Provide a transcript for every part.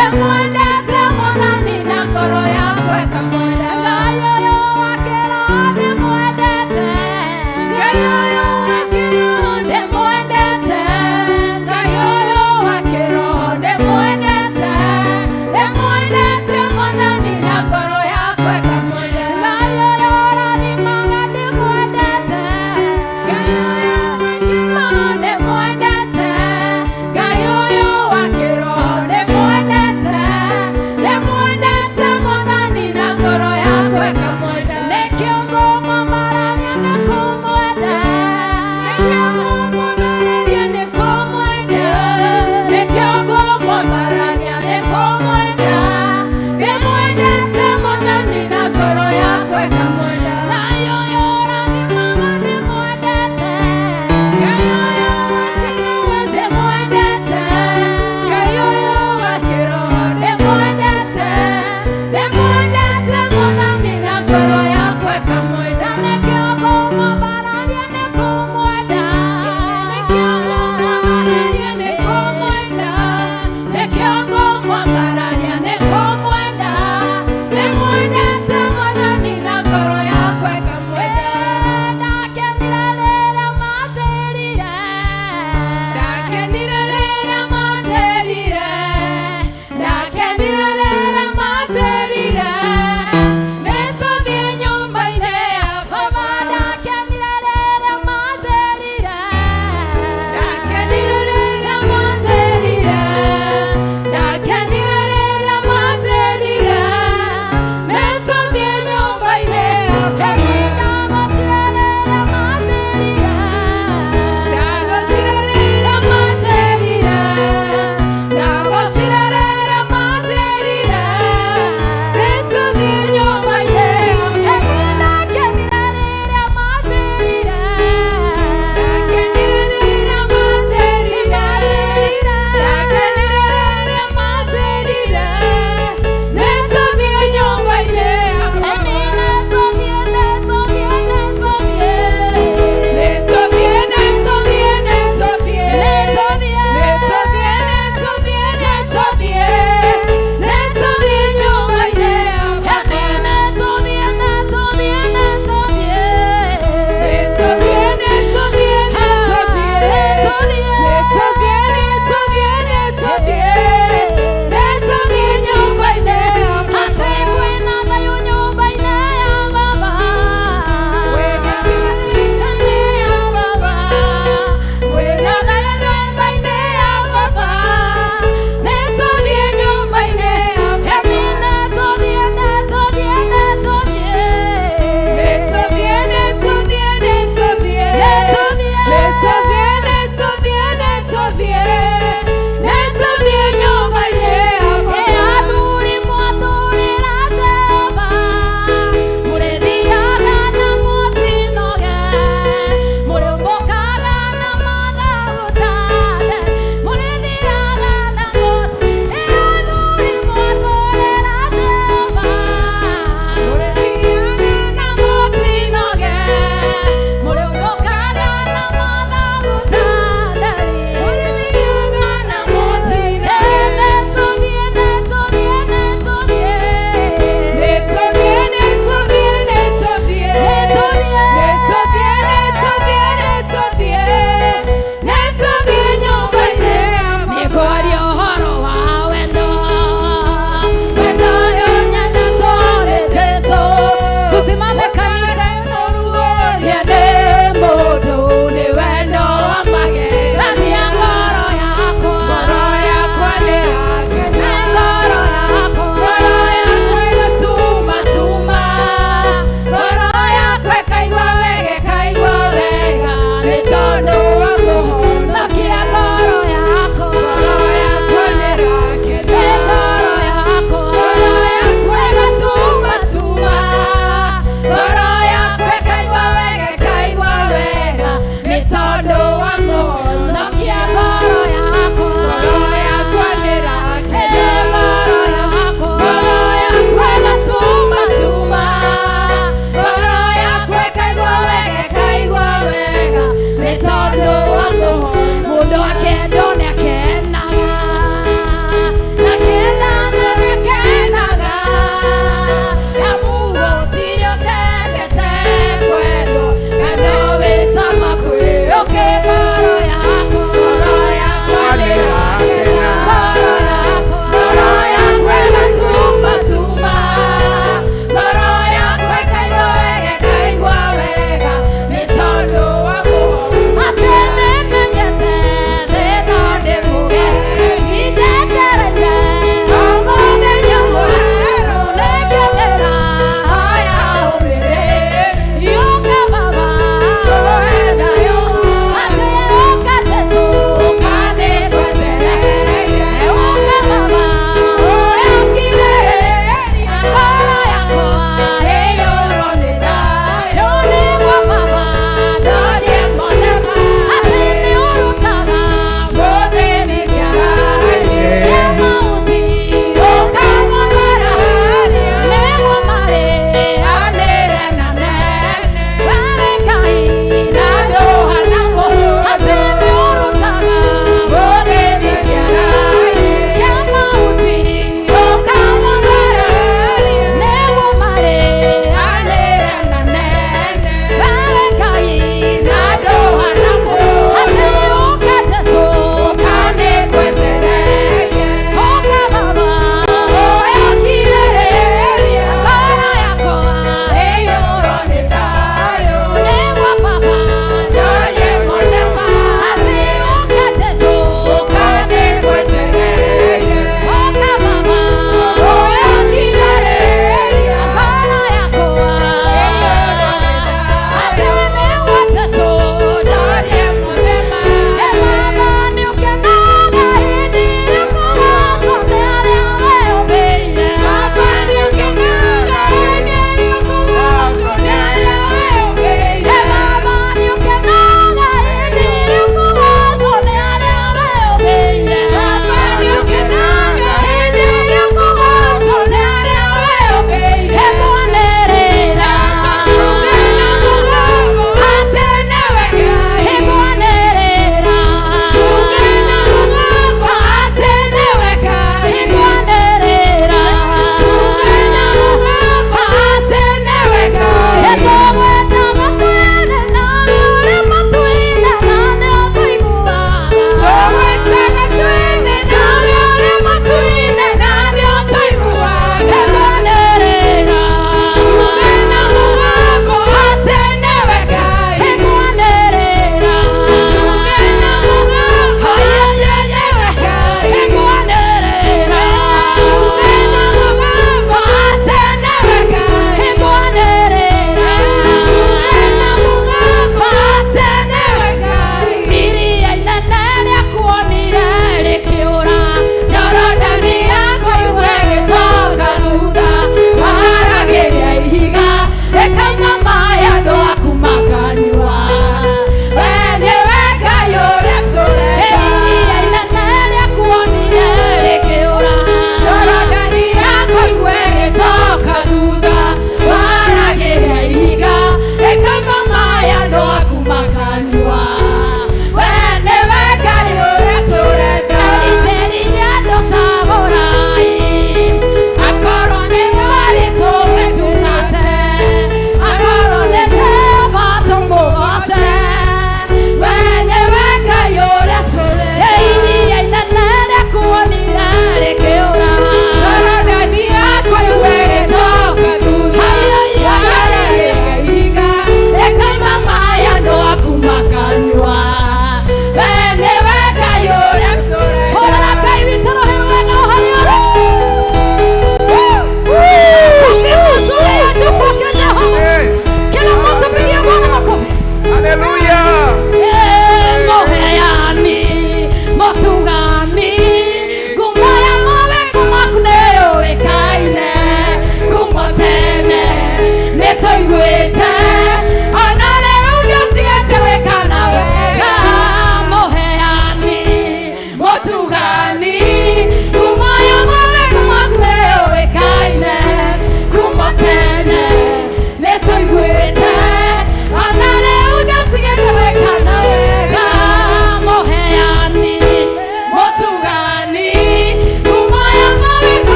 Ndĩmwendete Mwathani na ngoro yakwa ĩkamwenda. Ngai ũyũ wa kĩroho ndĩmwendete. Ngai ũyũ wa kĩroho ndĩmwendete. Ngai ũyũ wa kĩroho ndĩmwendete. Ndĩmwendete Mwathani na ngoro yakwa ĩkamwenda. Ngai ũyũ ũrathimaga ndĩmwendete. Ngai ũyũ wa kĩroho ndĩmwendete. Ngai ũyũ wa kĩroho ndĩmwendete.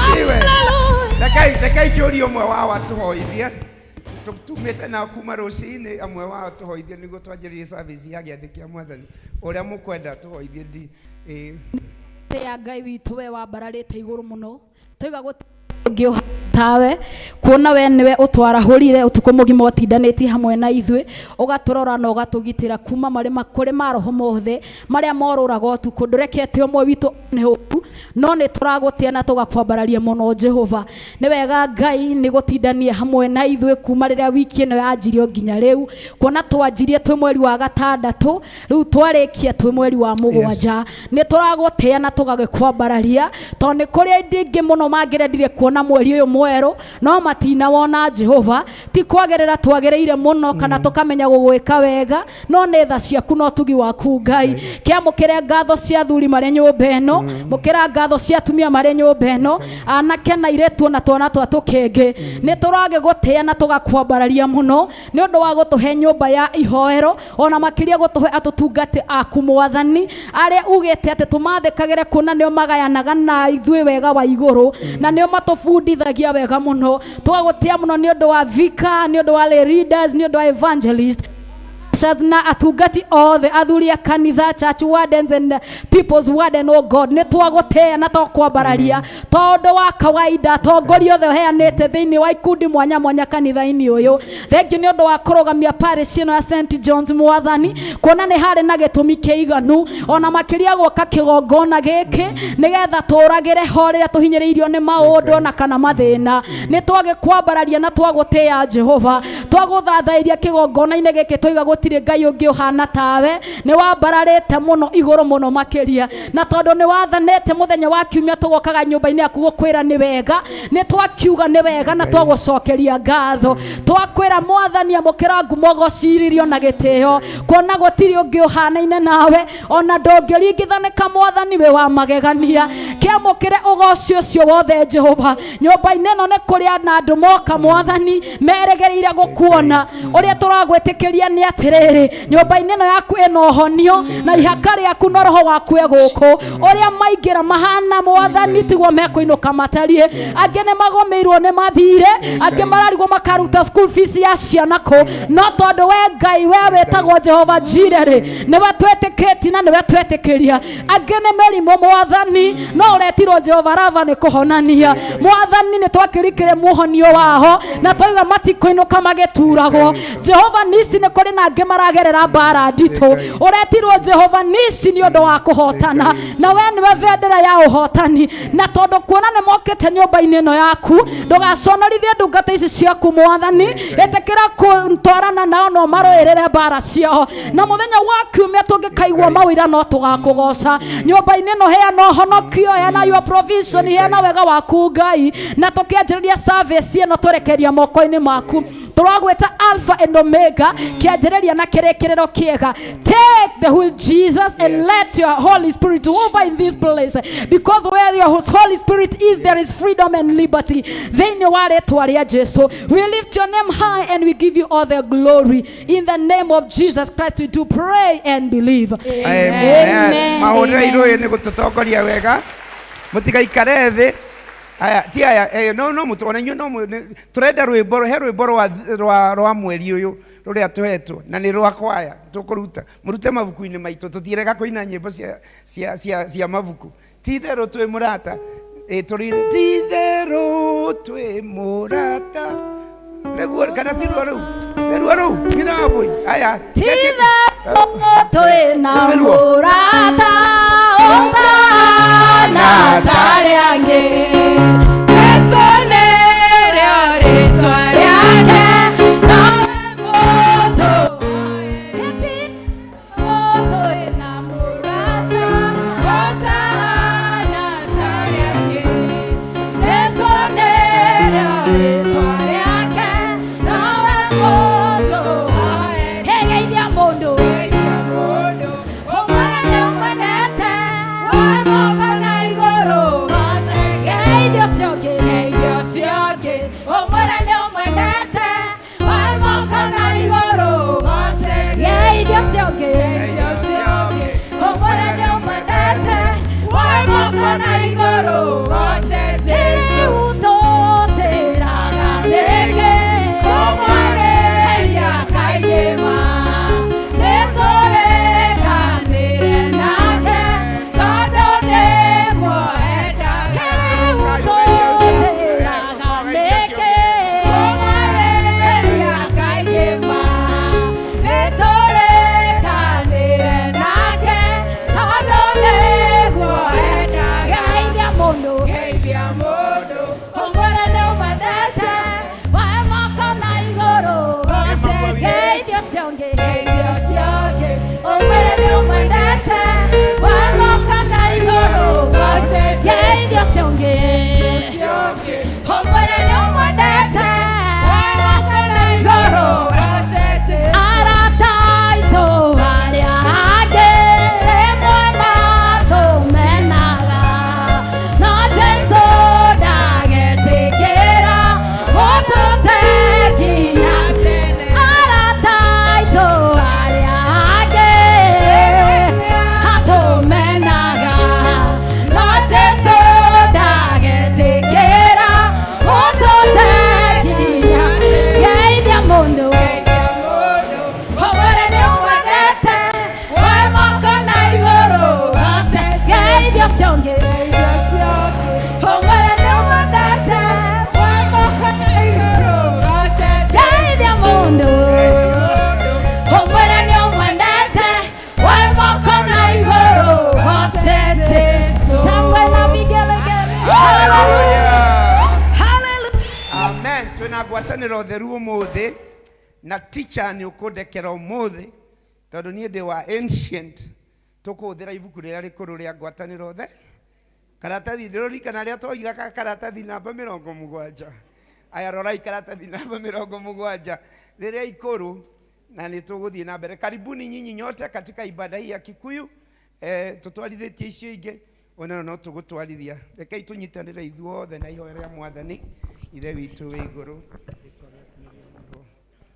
Asifiwe. Hallelujah. Rekai njũrie ũmwe wao atũhoithie. Tumĩte nao kuma rũcinĩ, amwe wao tũhoithie nĩguo twanjĩrĩrie service ya gĩathĩ kĩa Mwathani. Ũrĩa mũkwenda tũhoithie ndi ĩĩ. Ya Ngai witũ, we wambararĩte igũrũ mũno, toiga gũtingĩ tawe, kuona we nĩwe ũtwarahũrire ũtukũ mũgima ũtindanĩtie hamwe na ithuĩ, ũgatũrora na ũgatũgitĩra kuma marĩ kũrĩ maroho mothe marĩa morũraga ũtukũ. Ndũrekete ũmwe witũ nĩ ũru, no nĩ tũragũtĩa na tũgakwambararia mũno. Jehova, nĩ wega Ngai nĩ gũtindania hamwe na ithuĩ kuma rĩrĩa wiki ĩno yanjirio nginya rĩu, kuona twanjirie twĩ mweri wa gatandatũ, rĩu twarĩkia twĩ mweri wa mũgwanja. Nĩ tũragũtĩa na tũgagĩkwambararia, tondũ nĩ kũrĩ aingĩ aingĩ mũno mangĩrendire kuona mweri ũyũ mwerũ no matinawona. Jehova, ti kwagĩrĩra twagĩrĩire mũno kana tũkamenya gũgwĩka wega, no nĩ tha ciaku na ũtugi waku. Ngai, kĩamũkĩre ngatho cia athuri marĩ nyũmba ĩno, mũkĩra ngatho cia atumia marĩ nyũmba ĩno, anake na airĩtu na twana twa tũkenge. Nĩ tũragĩgũtĩa na tũgakwambararia mũno nĩ ũndũ wa gũtũhe nyũmba ya ihoero, ona makĩria gũtũhe atũtungati aku, Mwathani, arĩa ugĩte atĩ tũmathĩkagĩre, kuona nĩo magayanaga na ithuĩ wega wa igũrũ na nĩo matũbundithagia wega mũno. Tũgagũtĩa mũno nĩ ũndũ wa vika, nĩ ũndũ wa lay leaders, nĩ ũndũ wa evangelist ushers na atungati othe, athuri a kanitha, church wardens and people's warden. Oh God, nĩ twagũtĩa na twakwambararia tondũ wa kawaida atongoria othe ũheanĩte thĩinĩ wa ikundi mwanya mwanya kanitha-inĩ ũyũ. Thengiũ nĩ ũndũ wa kũrũgamia parish ĩno ya St John's, Mwathani, kuona nĩ harĩ na gĩtũmi kĩiganu ona makĩria gwaka kĩgongona gĩkĩ nĩgetha tũragĩre ho rĩrĩa tũhinyĩrĩirio nĩ maũndũ na kana mathĩna. Nĩ twagĩkwambararia na twagũtĩa, Jehova, twagũthathairia kĩgongona-inĩ gĩkĩ, twaiga gũtirĩ Ngai ũngĩ ũhana tawe. Nĩ wambararĩte mũno igũrũ mũno makĩria, na tondũ nĩ wathanĩte mũthenya wa kiumia tũgokaga nyũmba-inĩ yaku gũkwĩra nĩ wega, nĩ twakiuga nĩ wega na twagũcokeria ngatho. Twakwĩra, Mwathani, amũkĩra ngumo, gũciririo na gĩtĩo, kuona gũtirĩ ũngĩ ũhanaine nawe, ona ndũngĩringithanĩka. Mwathani, wĩ wa magegania. Kĩamũkĩre ũgoci ũcio wothe, Jehova. Nyũmba-inĩ ĩno nĩ kũrĩ na andũ moka, Mwathani, merĩgĩrĩire gũkuona. Ũrĩa tũragwĩtĩkĩria nĩ atĩrĩrĩ, nyũmba-inĩ ĩno yaku ĩna ũhonio na ihaka rĩaku na roho waku e gũkũ. Ũrĩa maingĩra mahana, Mwathani, tiguo mekũinũka matariĩ. Angĩ nĩ magũmĩirwo nĩ mathirĩ, angĩ mararigwo makaruta school fees ya ciana kũ, no tondũ we Ngai, we wĩtagwo Jehova Jire rĩ, nĩwe twĩtĩkĩtie na nĩwe twetĩkĩria. Angĩ nĩ mĩrimũ, Mwathani, no ũretirwo Jehova Rava nĩ kũhonania. Mwathani, nĩ twakĩrikire muhonio waho na twaiga matikũinũka magĩturagwo. Jehova Nisi, nĩ kũrĩ na angĩ maragerera mbara nditũ, ũretirwo Jehova Nisi nĩ ũndũ wa kũhotana, na we nĩwe bendera ya ũhotani. Na tondũ kuona nĩ mokĩte nyũmba-inĩ ĩno yaku, ndũgaconorithie ndungata ici ciaku. Mwathani, ĩtĩkĩra kũtwarana nao no marũĩrĩre mbara ciao, na mũthenya wa kiumia tũngĩkaigua mawĩra no tũgakũgoca. Nyũmba-inĩ ĩno heana ũhonokio, heana your provision, heana wega waku, Ngai. Na tũkĩanjĩrĩria service ĩno, twerekeria moko-inĩ maku. Tũragwĩta Alpha and Omega, kĩanjĩrĩria na kĩrĩkĩrĩro kĩega. Take the wheel, Jesus, and let your Holy Spirit over in this place, because where your Holy Spirit is, there is freedom and liberty. Thĩinĩ wa rĩtwa rĩa Jesu, we lift your name high and we give you all the glory. In the name of Jesus Christ we do pray and believe. Amen. Mahũrĩra irũĩ nĩ gũtũtongoria wega. Mũtigaikare thĩ. Aya ti aya, no no mũtu ona inyuĩ no tũrenda rwĩmbo, he rwĩmbo rwa mweri ũyũ rũrĩa tũhetwo na nĩ rwa kwaya tũkũruta. Mũrute mabuku-inĩ maitũ, tũtirega kũina nyĩmbo cia mabuku. Ti itherũ twĩ mũrata, tũrĩ ti itherũ twĩ mũrata nĩguo, kana ti ruo rũu? Nĩ ruo rũu nyina wa mbũi aya. Titherũ twĩna Nĩruo. mũrata ũtahana tarĩa angĩ. Jesu nĩrĩo rĩtwa rĩake, nowe mũtũ. Twĩna mũrata ũtahana tarĩa angĩ. Jesu nĩrĩo rĩtwa rĩake, nowe mũtũ. Geithia mũndũ. Geithia mũndũ, ũmwĩre nĩ ũmwendete, woe moko na igũrũ goce. Geithia ũcio ũngĩ. Geithia ũcio ũngĩ, ũmwĩre nĩ ũmwendete, woe moko na igũrũ goce. Geithia ũcio ũngĩ. Geithia ũcio ũngĩ, ũmwĩre nĩ ũmwendete, woe moko na igũrũ goce Jesu. Mũndũ ũmwĩre nĩ ũmwendete, woe moko na igũrũ goce. Geithia ũcio ũngĩ, geithia ũcio ũngĩ, ũmwĩre nĩ ũmwendete, woe moko na igũrũ goce. Geithia ũcio ũngĩ, ũmwĩre nĩ ũmwendete, woe moko na igũrũ goce. Arata aitũ arĩa angĩ rĩmwe matũmenaga, no Jesũ ndagetĩkĩra gũtũte nginya tene. Arata aitũ arĩa angĩ atũmenaga, no Jesũ ndagetĩkĩra gũtũte nginya. Geithia mũndũ, ũmwĩre nĩ ũmwendete, woe moko na igũrũ goce. Geithia ũcio ũngĩ, ũmwĩre nĩ ũmwendete, woe moko na igũrũ goce. Geithia mũndũ, ũmwĩre nĩ ũmwendete, woe moko na igũrũ goce. Shangwe na vigelegele. Hallelujah. Hallelujah. Amen. Twina ngwatanĩro theru ũmũthĩ na teacher nĩ ũkũndekera ũmũthĩ tondũ niĩ ndĩ wa ancient. Tũkũhũthĩra ibuku rĩrĩa rĩkũrũ rĩa ngwatanĩro the karatathi. Ndĩrorikana rĩa twoigaga karatathi namba 70. Aya, rorai karatathi namba 70 rĩrĩa ikũrũ na nĩ tũgũthiĩ na mbere. Karibuni nyinyi nyote katika ibada hii ya Kikuyu. Tũtwarithĩtie icio ingĩ onao no tũgũtwarithia. Rekei tũnyitanĩre ithuothe na ihoya rĩa Mwathani. Ithe witũ wĩ igũrũ, rĩtwa rĩaku nĩrĩamũrwo,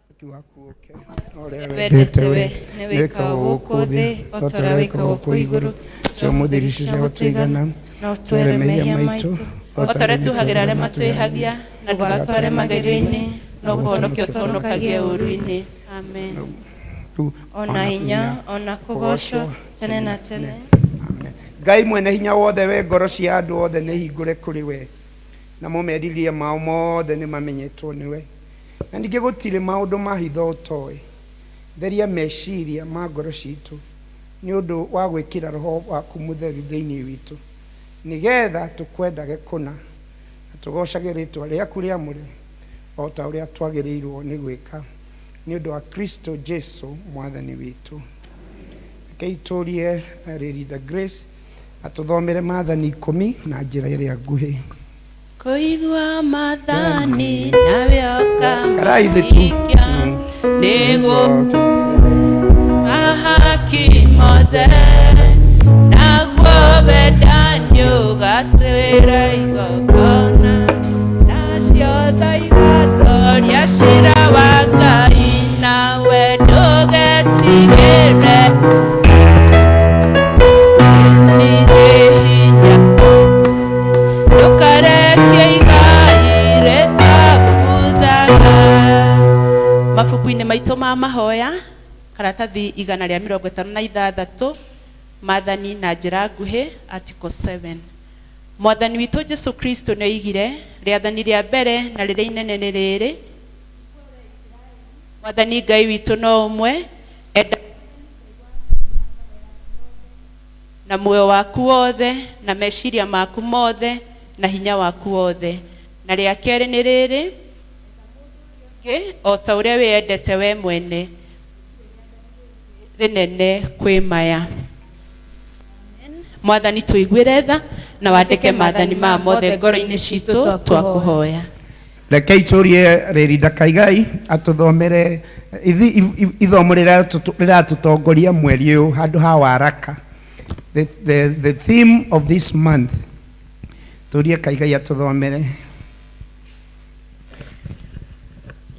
ũhoti waku ũke, o ũrĩa wendete we nĩ wĩkagwo gũkũ thĩ o ta ũrĩa wĩkagwo kũu igũrũ. Tũhe ũmũthĩ irio cia gũtũigana, na ũtwere mehia maitũ o ta ũrĩa tuohagĩra arĩa matwĩhagia, na ndũgatware magerio-inĩ, no kũhonokia ũtũhonokagie ũũru-inĩ. Amen. Ona hinya ona kũgoocwo tene na tene. Amen. Ngai mwene hinya wothe, we ngoro cia andũ othe nĩ hingũre kũrĩ we, namo merirĩria mao mothe nĩ mamenyetwo nĩwe, na ningĩ gũtirĩ maũndũ ma hitho ũtoĩ. Theria meciria ma ngoro citũ nĩ ũndũ wa gwĩkĩra Roho waku Mũtheru thĩinĩ witũ, nĩgetha tũkwendage kũna na tũgoocage rĩtwa rĩaku rĩamũre o ta ũrĩa twagĩrĩirwo nĩ gwĩka, nĩ ũndũ wa Kristo Jesu Mwathani witũ. Rekei tũrie Rinda Grace atũthomere maathani 10 na njĩra ĩrĩa nguhĩ. Kũigua maathani nawe Karai thĩ tu. ũkamahingia nĩguo mahaki mothe, naguo wendani ũgatwĩra igongona, nacio tha igatoria cira wa Ngai, nawe ndũgetigĩre nirĩ hinya, ndũkarekie igai rĩtabuthaga. Mabuku-inĩ maitũ ma mahoya, karatathi 156, maathani na njĩra nguhĩ, article 7. Mwathani witũ Jesu Kristo nĩ oigire rĩathani rĩa mbere na rĩrĩa inene nĩ rĩrĩ: Mwathani Ngai witũ no ũmwe. Enda na muoyo waku wothe na meciria maku mothe na hinya waku wothe. Na rĩa kerĩ nĩ rĩrĩ ũngĩ o ta ũrĩa wĩyendete we mwene, rĩnene kwĩ maya. Mwathani, tũiguĩre tha na wandĩke maathani maya mothe ngoro-inĩ citũ, twakũhoya. Rekei tũrie Rĩrinda Kaigai atũthomere ithomo rĩratũtongoria mweri ũyũ handũ ha waraka, the theme of this month. Tũrie Kaigai atũthomere.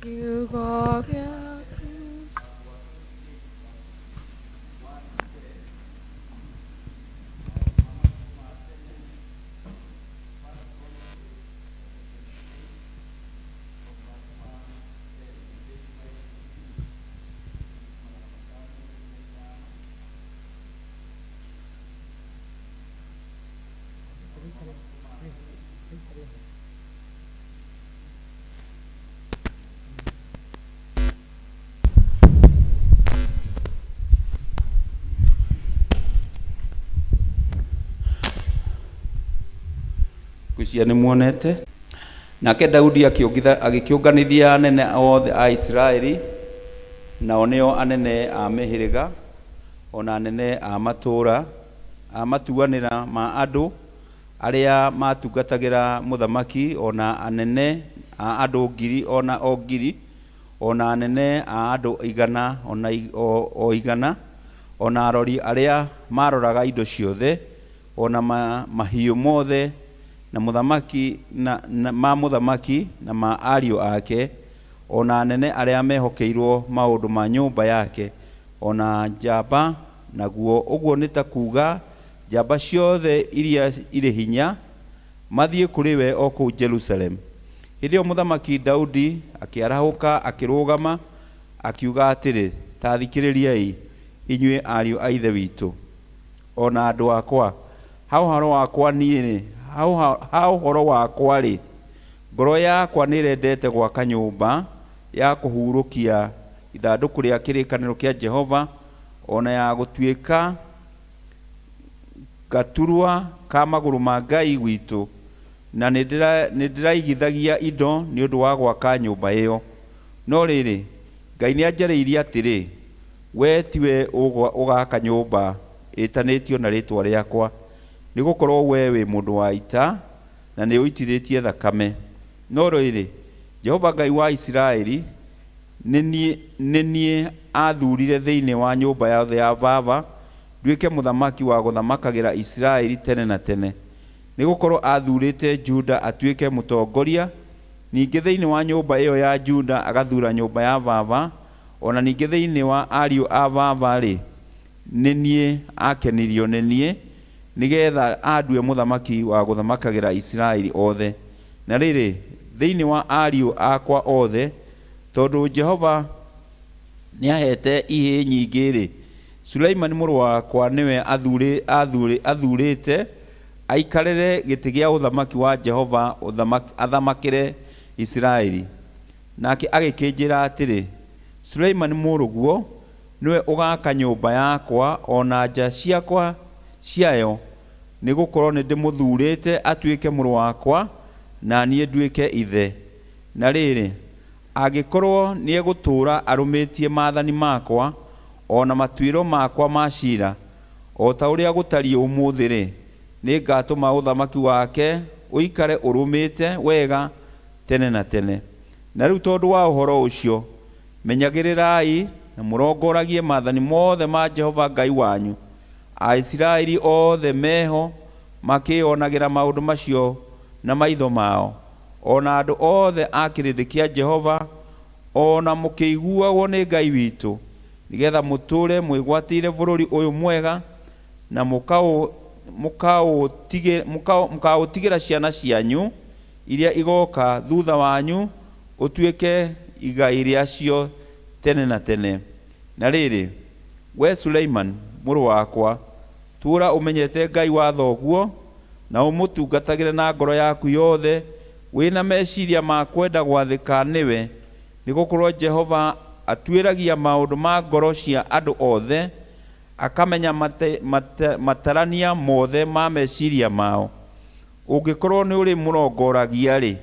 Kiugo gĩaku. Ngwĩciria nĩ muonete. Nake Daudi agĩkĩũnganithia anene othe a Isiraeli, nao nĩo anene a mĩhĩrĩga, o na anene a matũũra, a matuanĩra ma andũ arĩa maatungatagĩra mũthamaki, o na anene a andũ ngiri o na o ngiri, o na anene a andũ igana o na o igana, o na arori arĩa maaroraga indo ciothe, o na mahiũ mothe na mũthamaki, na, na, ma mũthamaki na ma ariũ ake, o na anene arĩa mehokeirwo maũndũ ma nyũmba yake, o na njamba, naguo ũguo nĩ ta kuuga njamba ciothe iria irĩ hinya, mathiĩ kũrĩ we o kũu Jerusalemu. Hĩndĩ ĩyo mũthamaki Daudi akĩarahũka akĩrũgama, akiuga atĩrĩ, Ta thikĩrĩriai, inyuĩ ariũ a ithe witũ, o na andũ akwa. Ha ũhoro wakwa niĩ-rĩ, ha ũhoro wakwa-rĩ, ngoro yakwa nĩĩrendete gwaka nyũmba ya kũhurũkia ithandũkũ rĩa kĩrĩkanĩro kĩa Jehova, o na ya gũtuĩka gaturwa ka magũrũ ma Ngai witũ, na nĩndĩraigithagia indo nĩ ũndũ wa gwaka nyũmba ĩyo. No rĩrĩ, Ngai nĩanjarĩirie atĩrĩ, Wee tiwe ũgaaka nyũmba ĩĩtanĩtio na rĩĩtwa rĩakwa, nĩ gũkorũo wee wĩ mũndũ wa ita na nĩũitithĩtie thakame. No rĩrĩ, Jehova Ngai wa Isiraeli nĩ niĩ aathuurire thĩinĩ wa nyũmba yothe ya baba nduĩke mũthamaki wa gũthamakagĩra Isiraeli tene na tene, nĩ gũkorũo aathuurĩte Juda atuĩke mũtongoria, ningĩ thĩinĩ wa nyũmba ĩo ya Juda agathuura nyũmba ya baba, o na ningĩ thĩinĩ wa ariũ a baba-rĩ, nĩ niĩ aakenirio nĩ niĩ, nĩ getha andue mũthamaki wa gũthamakagĩra Isiraeli othe. Na rĩrĩ, thĩinĩ wa ariũ akwa othe, tondũ Jehova nĩa'heete ihĩĩ nyingĩ-rĩ, Suleimani mũrũ wakwa nĩwe athurĩte aikarĩre gĩtĩ gĩa ũthamaki wa Jehova athamakĩre Isiraeli. Nake agĩkĩnjĩra atĩrĩ, Suleimani mũrũguo nĩwe ũgaaka nyũmba yakwa o na nja ciakwa ciayo, nĩ gũkorũo nĩndĩmũthurĩte atuĩke mũrũ wakwa, na niĩ nduĩke ithe. Na rĩrĩ, angĩkorũo nĩegũtũũra arũmĩtie maathani makwa, o na matuĩro makwa ma cira, o ta ũrĩa gũtariĩ ũmũthĩ-rĩ, nĩngatũma ũthamaki wake ũikare ũrũmĩte wega tene na tene. Na rĩu tondũ wa ũhoro ũcio, menyagĩrĩrai na mũrongoragie maathani mothe ma Jehova Ngai wanyu, Aisiraeli othe meho makĩĩonagĩra maũndũ macio na maitho mao, o na andũ othe a kĩrĩndĩ kĩa Jehova, o na mũkĩiguagwo nĩ Ngai witũ, nĩ getha mũtũũre mwĩgwatĩire bũrũri ũyũ mwega, na mũkaũtigĩra ciana cianyu iria igoka thutha wanyu, ũtuĩke igai rĩacio tene na tene. Na rĩrĩ, we Suleiman mũrũ wakwa, tũũra ũmenyete Ngai wa thoguo, na ũmũtungatagĩre na ngoro yaku yothe, wĩ na meciria ma kwenda gwathĩka nĩwe, nĩ gũkorũo Jehova atuĩragia maũndũ ma ngoro cia andũ othe, akamenya matarania mothe ma meciria mao. Ũngĩkorũo nĩũrĩmũrongoragia-rĩ,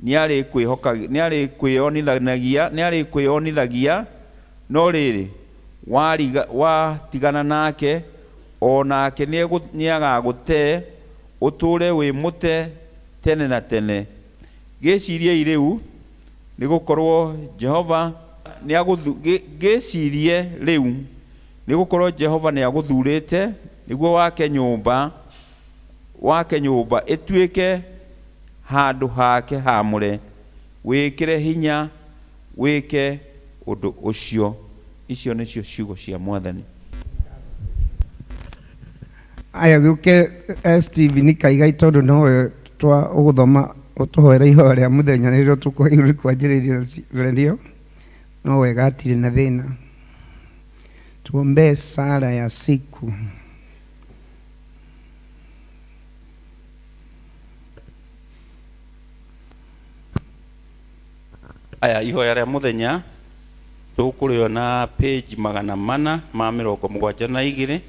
nĩarĩkwĩonithagia, no rĩrĩ, watigana nake, o nake nĩagagũte, ũtũũre wĩ mũte tene na tene. Gĩciiriei rĩu, nĩ gũkorũo Jehova gĩciirie rĩu, nĩ gũkorũo Jehova nĩagũthurĩte nĩguo wake nyũmba wake nyũmba ĩtuĩke handũ hake haamũre. Wĩĩkĩre hinya wĩke ũndũ ũcio. Icio nĩcio ciugo cia Mwathani. Aya gĩũke Steven Kaigai tondũ nowe twa ũgũthoma ũtũhoere ihoya rĩa mũthenya nĩrĩo tũkwagĩrĩirwo kwanjĩrĩria rĩo, no wega hatirĩ na thĩna. Tuombee sala ya siku. Aya ihoya rĩa mũthenya tũkũrĩona page 472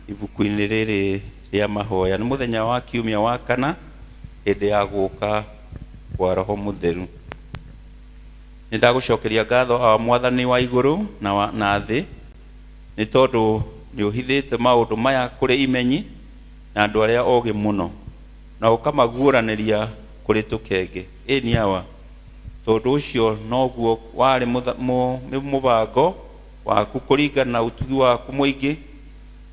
ibuku-inĩ rĩrĩ rĩa mahoya. Nĩ mũthenya wa kiumia wa kana Hĩndĩ ya gũka kwa Roho Mũtheru. Nĩ ndagũcokeria ngatho, Awa Mwathani wa igũrũ na thĩ, nĩ tondũ nĩ ũhithĩte maũndũ maya kũrĩ imenyi na andũ arĩa ogĩ mũno, na ũkamaguũranĩria kũrĩ tũkenge. Ĩni Awa, tondũ ũcio noguo warĩ mũbango waku kũringana na ũtugi waku mũingĩ.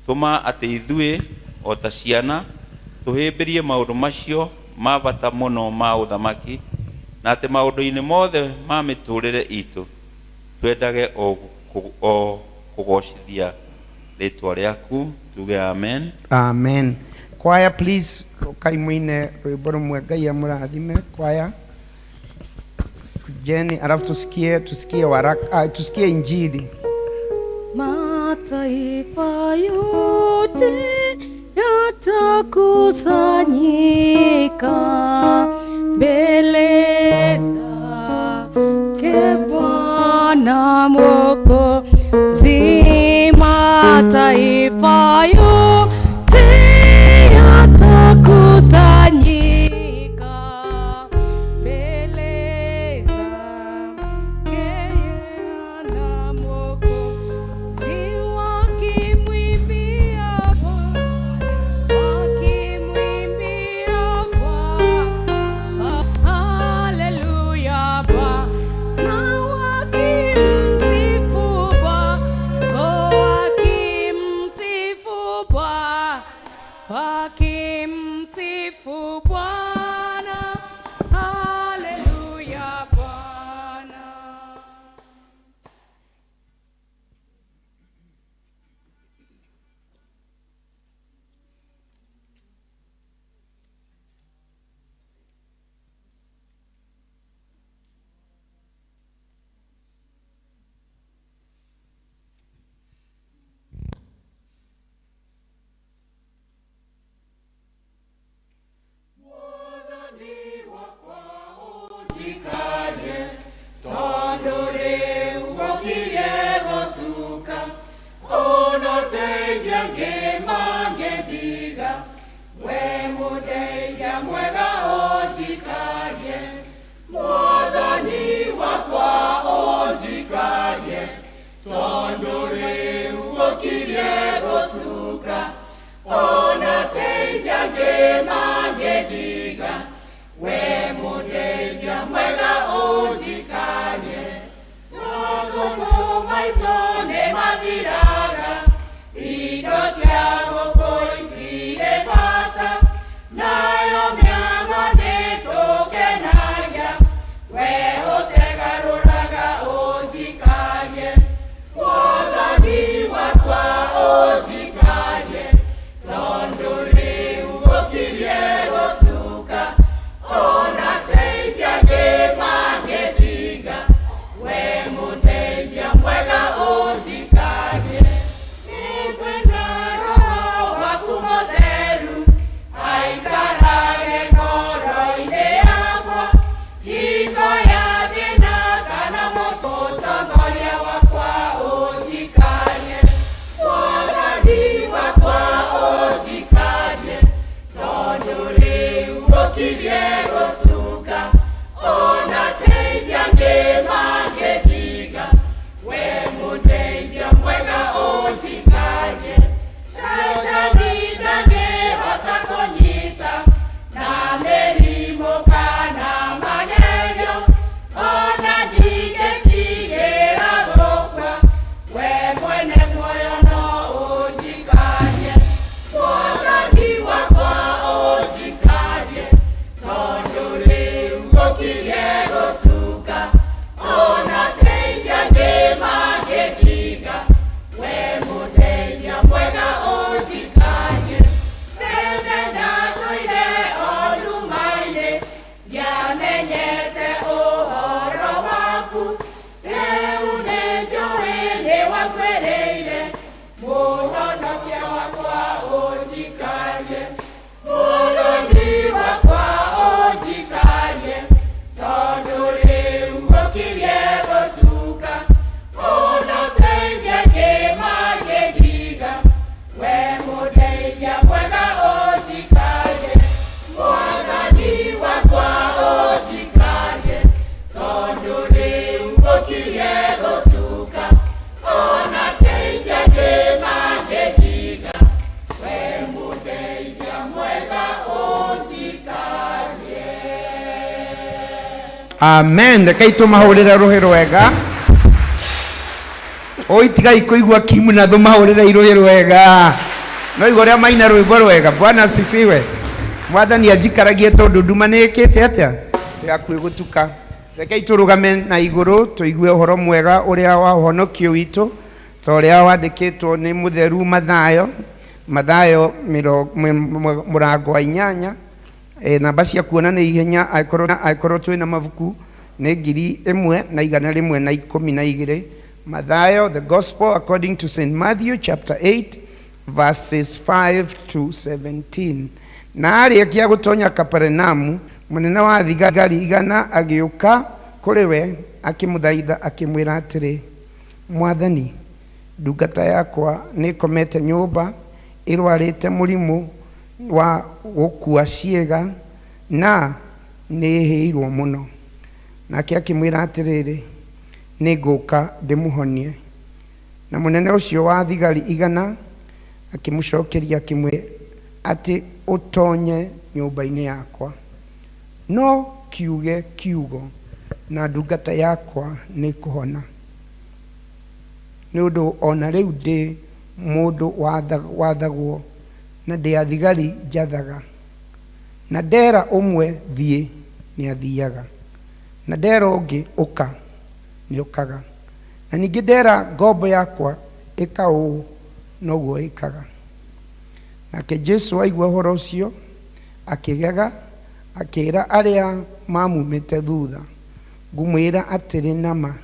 Tũma atĩ ithuĩ o ta ciana tũhĩmbĩrie maũndũ macio ma bata mũno ma ũthamaki, na atĩ maũndũ-inĩ mothe ma mĩtũrĩre itũ twendage o kũgocithia rĩtwa rĩaku. Tuge amen. Amen. Choir, please, ukai muine rwimbo rumwe. Ngai amurathime choir. Kujeni alafu tusikie waraka, tusikie injili. Mataifa yote yatakusanyika mbele zake Bwana Mwokozi. Mataifa yote yatakusanyika mbele zake Bwana Mwokozi, wakimwimbia Bwana, wakimwimbia Bwana, haleluya Bwana, wakimsifu Bwana, wakimsifu Bwana, wakimsifu Bwana, haleluya Bwana. We mundeithia mwega. Amen. Rekei tũmahũrĩre rũhĩ rwega. Oi tigai kũigua kimu na tũmahũrĩre irũhĩ rwega. No igua ũrĩa maina rwĩmbo rwega. Bwana asifiwe. Mwathani anjikaragie tondũ nduma nĩ ĩkĩte atĩa? Ĩ hakuhĩ gũtuka. Rekei tũrũgame na igũrũ tũigue ũhoro mwega ũrĩa wa ũhonokio witũ ta ũrĩa wandĩkĩtwo nĩ mũtheru Mathayo, Mathayo mũrango wa inyanya. E, namba cia kuona nĩ ihenya angĩkorwo angĩkorwo twĩna mabuku nĩ 1112. Mathayo, the Gospel according to St. Matthew chapter 8 verses 5 to 17. Na arĩkia gũtonya Kapernaumu, mũnene wa thigari igana agĩũka kũrĩ we akĩmũthaitha akĩmwĩra atĩrĩ, Mwathani, ndungata yakwa nĩĩkomete nyũmba ĩrwarĩte mũrimũ wa gũkua ciĩga na nĩĩhĩirwo mũno. Nake akĩmwĩra atĩrĩrĩ, nĩngũka ndĩmũhonie. Na mũnene ũcio wa thigari igana akĩmũcokeria akĩmwĩra atĩ ũtonye nyũmba-inĩ yakwa, no kiuge kiugo na ndungata yakwa nĩkũhona. Nĩ ũndũ ona rĩu ndĩ mũndũ wathagwo na ndĩ athigari njathaga, na ndera ũmwe thiĩ nĩathiaga, na ndera ũngĩ ũka nĩũkaga, na ningĩ ndera ngombo yakwa ĩka ũũ noguo ĩkaga. Nake Jesu aigua ũhoro ũcio akĩgega, akĩĩra arĩa mamumĩte thutha, ngũmwĩra atĩrĩ nama,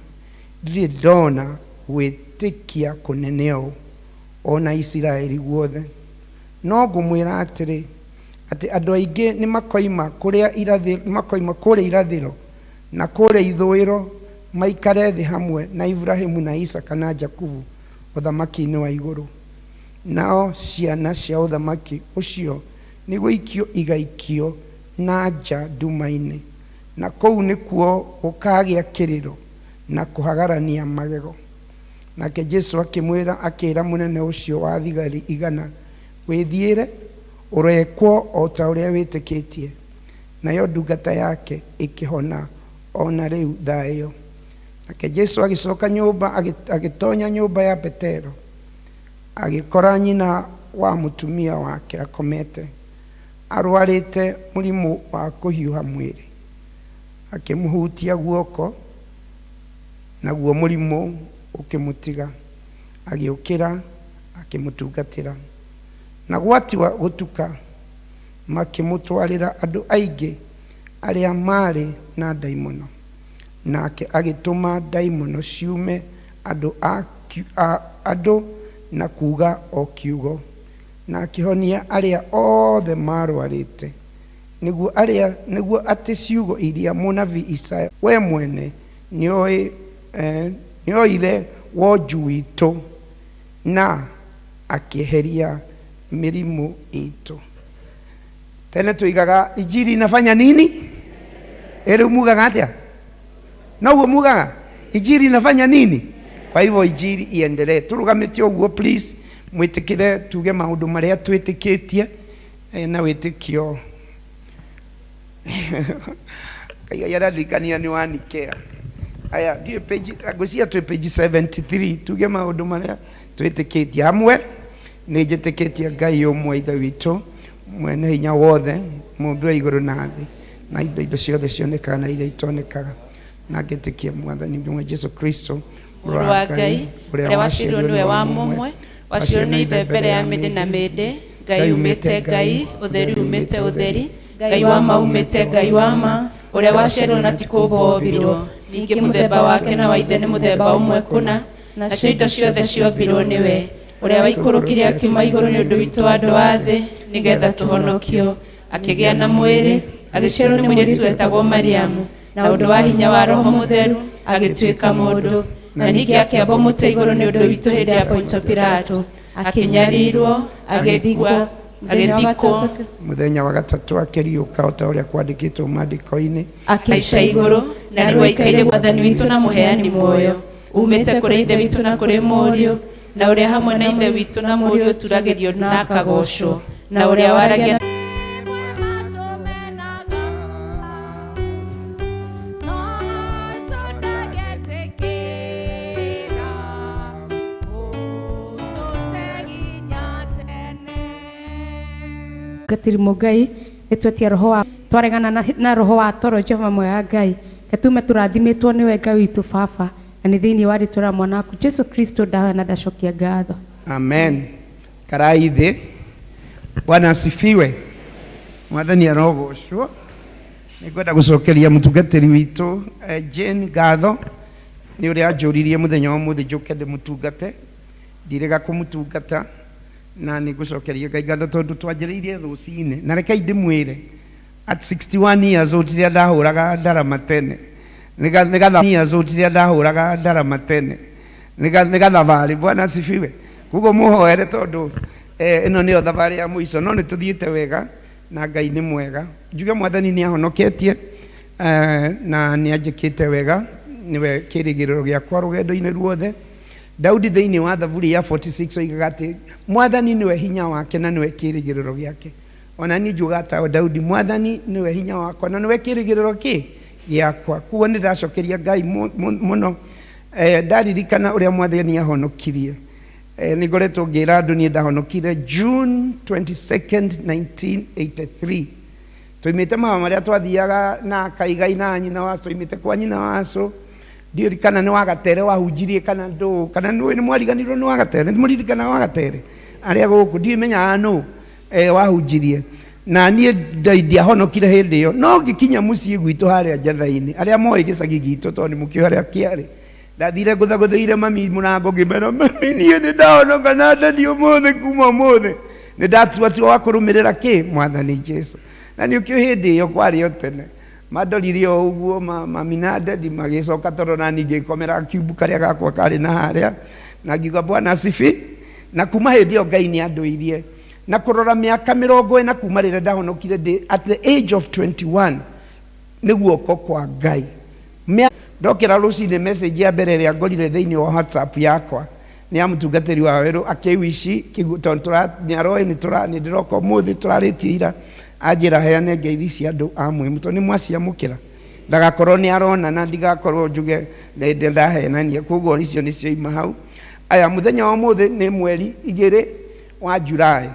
ndirĩ ndona gwĩtĩkia kũnene ũũ ona Isiraeli guothe. No ngũmwĩra atĩrĩ, atĩ andũ aingĩ nĩmakoima kũrĩa irathĩro na kũrĩa ithũĩro maikare thĩ hamwe na Ibrahimu na Isaka na Jakubu ũthamaki-inĩ wa igũrũ. Nao ciana cia ũthamaki ũcio nĩgũikio igaikio na nja nduma-inĩ, na kũu nĩkuo gũkagĩa kĩrĩro na kũhagarania magego. Nake Jesu akĩmwĩra akĩra mũnene ũcio wa thigari igana, wĩthiĩre ũrekwo o ta ũrĩa wĩtĩkĩtie. Nayo ndungata yake ĩkĩhona ona rĩu thaa ĩyo. Nake Jesu agĩcoka nyũmba, agĩtonya nyũmba ya Petero, agĩkora nyina wa mũtumia wake akomete arwarĩte mũrimũ wa kũhiũha mwĩrĩ. Akĩmũhutia guoko, naguo mũrimũ ũkĩmũtiga, agĩũkĩra akĩmũtungatĩra. Na gwatua gũtuka, makĩmũtwarĩra andũ aingĩ arĩa maarĩ na ndaimono, nake agĩtũma ndaimono ciume andũ na kuuga o kiugo, na akĩhonia arĩa othe marwarĩte, nĩguo atĩ ciugo iria mũnabii Isaya we mwene nĩoire wonju witũ na akĩeheria mĩrimũ itũ. Tene tuigaga injiri inafanya nini? Rĩu mugaga atĩa? Noguo mugaga injiri inafanya nini? Kwa hivyo injiri iendelee. Tũrũgamĩte ũguo please, mwĩtĩkĩre tuge maũndũ marĩa twĩtĩkĩtie na wĩtĩkio. Ngai arandirikania nĩ wa Nikea. Aya, ndiũĩ page, ngwĩciria twĩ page 73, tuge maũndũ marĩa twĩtĩkĩtie hamwe. Nĩ njĩtĩkĩtie Ngai ũmwe Ithe witũ mwene hinya wothe, mũmbi wa igũrũ na thĩ, na indo ciothe cionekaga na iria itonekaga, na ngĩtĩkia Mwathani ũmwe Jesu Kristo, Mũrũ wa Ngai, ũrĩa waciarirwo nĩwe wa mũmwe, waciarirwo nĩ Ithe mbere ya mĩndĩ na mĩndĩ, Ngai umĩte Ngai, ũtheri umĩte ũtheri, Ngai wa ma umĩte Ngai wa ma, ũrĩa waciarirwo na ti kũũmbwo wombirwo, ningĩ mũthemba wake na wa Ithe nĩ mũthemba ũmwe kũna, nacio indo ciothe ciombirwo nĩwe, ũrĩa waikũrũkire akiuma igũrũ nĩ ũndũ witũ andũ a thĩ, nĩgetha tũhonokio, akĩgĩa na mwĩrĩ, agĩciarwo nĩ mũirĩtu wetagwo Mariamu, na ũndũ wa hinya wa Roho Mũtheru agĩtuĩka mũndũ, na ningĩ akĩambwo mũtĩ igũrũ nĩ ũndũ witũ hĩndĩ ya Pontio Pilato, akĩnyarirwo, agĩkua, agĩthikwo, Mũthenya wa gatatũ akĩriũka o ta ũrĩa kwandĩkĩtwo maandĩko-inĩ, akĩhaica igũrũ, na rĩu aikaire Mwathani witũ na mũheani muoyo, umĩte kũrĩ Ithe witũ na kũrĩ Mũriũ, na ũrĩa hamwe na Ithe witũ na Mũriũ ũturagĩrio na akagocwo, na ũrĩa waragia No Mũtungatĩri Mũngai, nĩ twetia roho wa twaregana na, na roho wa toro Jehova mwega Ngai, ketume tũrathimĩtwo nĩwe Ngai witũ Baba, na nĩ thĩinĩ wa rĩtwa rĩa mwana waku Jesu Kristo ndahoya na ndacokia ngatho. Amen. Karai thĩ. Bwana asifiwe. Mwathani arogocwo. Nĩngwenda gũcokeria mũtungatĩri witũ eh, Jane ngatho nĩ ũrĩa anjũririe mũthenya wa ũmũthĩ njũke ndĩmũtungate. Ndirĩga kũmũtungata na nĩ ngũcokeria Ngai ngatho tondũ twanjĩrĩirie rũcinĩ na rekei ndĩmwĩre at 61 years old rĩrĩa ndahũraga ndarama tene nĩ gatha years old rĩrĩa ndahũraga ndarama tene nĩ gathabarĩ. Bwana asifiwe. Koguo mũhoere tondũ eh, ĩno nĩyo thabarĩ ya mũico no nĩ tũthiĩte wega na Ngai nĩ mwega. Njuge Mwathani nĩ ahonoketie eh, na nĩ anjĩkĩte wega, nĩwe kĩrĩgĩrĩro gĩakwa rũgendo-inĩ ruothe. Daudi thĩinĩ wa Thaburi ya 46 oigaga atĩ Mwathani nĩwe hinya wake na nĩwe kĩrĩgĩrĩro gĩake. Ona niĩ njugaga ta Daudi, Mwathani nĩwe hinya wakwa na nĩwe kĩrĩgĩrĩro kĩ gĩakwa. Koguo nĩ ndacokeria Ngai mũno eh, ndaririkana ũrĩa Mwathani ahonokirie. Eh, nĩ ngoretwo ngĩra andũ niĩ ndahonokire June 22nd 1983 twaimĩte mawa marĩa twathiaga na kaigai na nyina wa twaimĩte kwa nyina wacu ndiũĩ kana nĩ wagatere wahunjirie kana ndũ kana nĩ nĩ mwariganirwo nĩ wagatere nĩ mũririkana wagatere arĩa gũkũ ndiũĩ menyaga nũ eh, wahunjirie na niĩ ndiahonokire hĩndĩ ĩyo no ngĩkinya mũciĩ gwitũ harĩa njatha-inĩ arĩa moĩ gĩcagi gitũ tondũ nĩ mũkĩũĩ harĩa kĩarĩ ndathire ngũthagũthĩire mami mũrango ngĩmera mami niĩ nĩ ndahonoka na ndani ũmũthĩ kuma ũmũthĩ nĩ ndatua tua wa kũrũmĩrĩra kĩ mwathani Jesu na nĩ ũkĩũĩ hĩndĩ ĩyo kwarĩ o tene mandorire o ũguo mami na daddy magĩcoka toro na niĩ ngĩkomera kiumbu karĩa gakwa karĩ na harĩa na ngiuga bwana asifi na kuma hĩndĩ ĩyo Ngai nĩ andũirie na kũrora mĩaka 40 kuma rĩrĩa ndahonokire ndĩ at the age of 21 nĩ guoko kwa Ngai. Ndokĩra rũcinĩ message ya mbere ĩrĩa ngorire thĩinĩ wa WhatsApp yakwa nĩ ya mũtungatĩri wa werũ akĩwici tondũ nĩ aroĩ nĩ ndĩroka ũmũthĩ tũrarĩtie ira anjĩra heane ngeithi cia andũ a Mwĩmũ tondũ nĩ mwaciamũkĩra ndagakorwo nĩ arona na ndigakorwo njuge nĩ ndahenania koguo icio nĩcio ima hau. Aya mũthenya wa ũmũthĩ nĩ mweri 2 wa July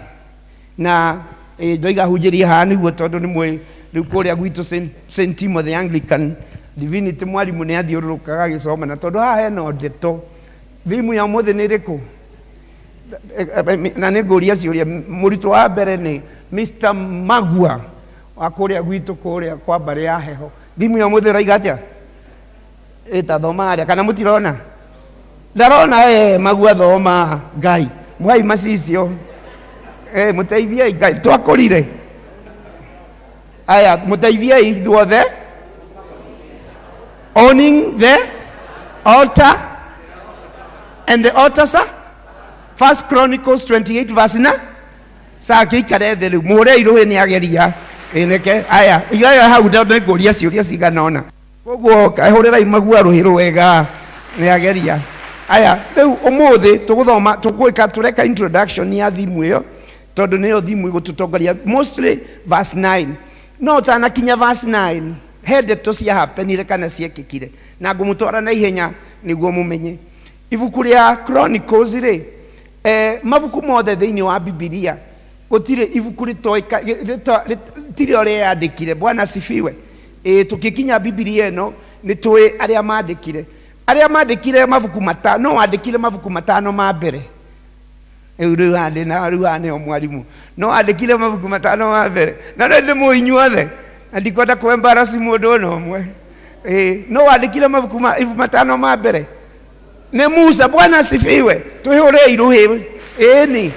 na ndoiga hunjĩrie haha nĩguo tondũ nĩ mwĩ rĩu kũrĩa gwitũ St Timothy Anglican Divinity mwarimũ nĩ athiũrũrũkaga agĩcoma na tondũ haha hena ndeto thimu ya ũmũthĩ nĩ ĩrĩkũ na nĩ ngũria ciũria mũrutwo wa mbere nĩ Mr Magua wa kũrĩa gwitũ kũrĩa kwa mbarĩ ya heho thimu ya ũmũthĩ ũraiga atĩa ĩtathoma harĩa kana mũtirona ndarona Magua thoma Ngai mũhai macicio mũteithiei Ngai twakũrire aya mũteithiei ithuothe owning the altar and the altar sir First Chronicles 28 verse 9 saa kĩikare thĩ rĩu mũhũrei rũhĩ nĩ ageria ĩneke aya igaya hau nĩ ngũria ciũria cigana ũna koguo hũrĩrai Magua rũhĩ rwega nĩ ageria aya rĩu ũmũthĩ tũgũthoma tũgwĩka tũreka introduction ya thimu ĩyo tondũ nĩyo thimu ĩgũtũtongoria mostly verse 9 no ũtanakinya verse 9 he ndeto ciahapenire kana ciekĩkire na ngũmũtwara na ihenya nĩguo mũmenye ibuku rĩa Chronicles rĩ mabuku mothe thĩinĩ wa Bibilia gũtirĩ ibuku rĩtirĩ ũrĩa yandĩkire Bwana asifiwe tũkĩkinya Bibilia ĩno nĩ tũĩ arĩa mandĩkire arĩa mandĩkire mabuku matano no wandĩkire mabuku matano ma mbere rĩu rĩu haha ndĩna rĩu haha nĩho mwarimũ no andĩkire mabuku matano ma mbere na nĩ ndĩmũĩ inyuothe na ndikwenda kũ embarrass mũndũ ona ũmwe no wandĩkire mabuku matano ma mbere nĩ Musa Bwana asifiwe twĩhũrei rũhĩ ĩni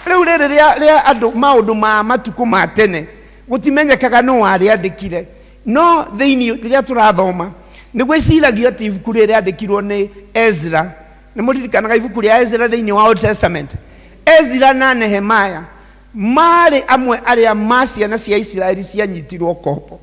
rĩu rĩrĩ rĩa andũ maũndũ ma matukũ ma tene gũtimenyekaga nũ warĩandĩkire no thĩinĩ rĩrĩa tũrathoma nĩ gwĩciragio atĩ ibuku rĩrĩ rĩandĩkirwo nĩ Ezra nĩ mũririkanaga ibuku rĩa Ezra thĩinĩ wa Old Testament Ezra na Nehemiah marĩ amwe arĩa ma ciana cia Isiraeli cianyitirwo ngombo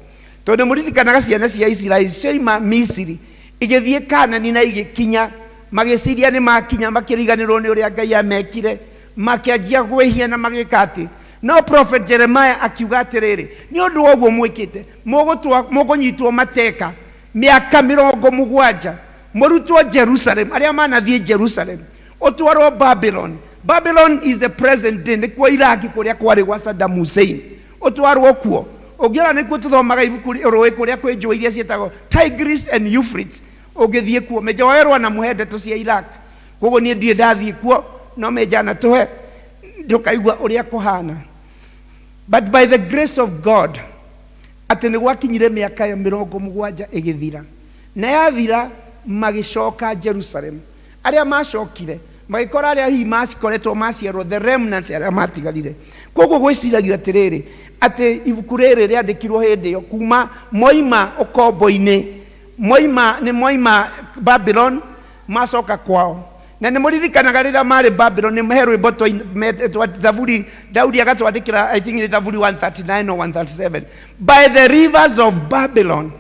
tondũ mũririkanaga ciana cia Isiraeli cioima Misiri igĩthiĩ Kanani na igĩkinya magĩciria nĩ makinya makĩriganĩrwo nĩ ũrĩa Ngai amekire makĩanjia gwĩhia na magĩka atĩ no prophet Jeremiah akiuga atĩrĩrĩ nĩ ũndũ wa ũguo mwĩkĩte mũkũnyitwo mateka mĩaka 70 mũrutwo Jerusalem arĩa manathiĩ Jerusalem ũtwarwo Babylon. Babylon is the present day, nĩkuo Iraki kũrĩa kwarĩ gwa Saddam Hussein. Ũtwarwo kuo. Ũngĩona nĩkuo tũthomaga ibuku rũĩ kũrĩa kwĩ njũĩ iria ciĩtagwo Tigris and Euphrates. Ũngĩthiĩ kuo, Meja Wawerũ anamũhe ndeto cia Iraq. Koguo niĩ ndirĩ ndathiĩ kuo, no Meja anatũhe ndũkaigua ũrĩa kũhana. But by the grace of God, atĩ nĩ gwakinyire mĩaka ĩyo 70 ĩgĩthira. Na yathira magĩcoka Jerusalem. Arĩa macokire magĩkora arĩa hihi macikoretwo maciarwo, the remnants arĩa matigarire. Koguo gwĩciragio atĩrĩrĩ, atĩ ibuku rĩrĩ rĩandĩkirwo hĩndĩ ĩyo kuma moima ũkombo-inĩ, moima nĩ moima Babylon macoka kwao. Na nĩ mũririkanaga rĩrĩa marĩ Babylon nĩ he rwĩmbo twa Thaburi, Daudi agatwandĩkĩra, I think nĩ Thaburi 139 or 137. By the rivers of Babylon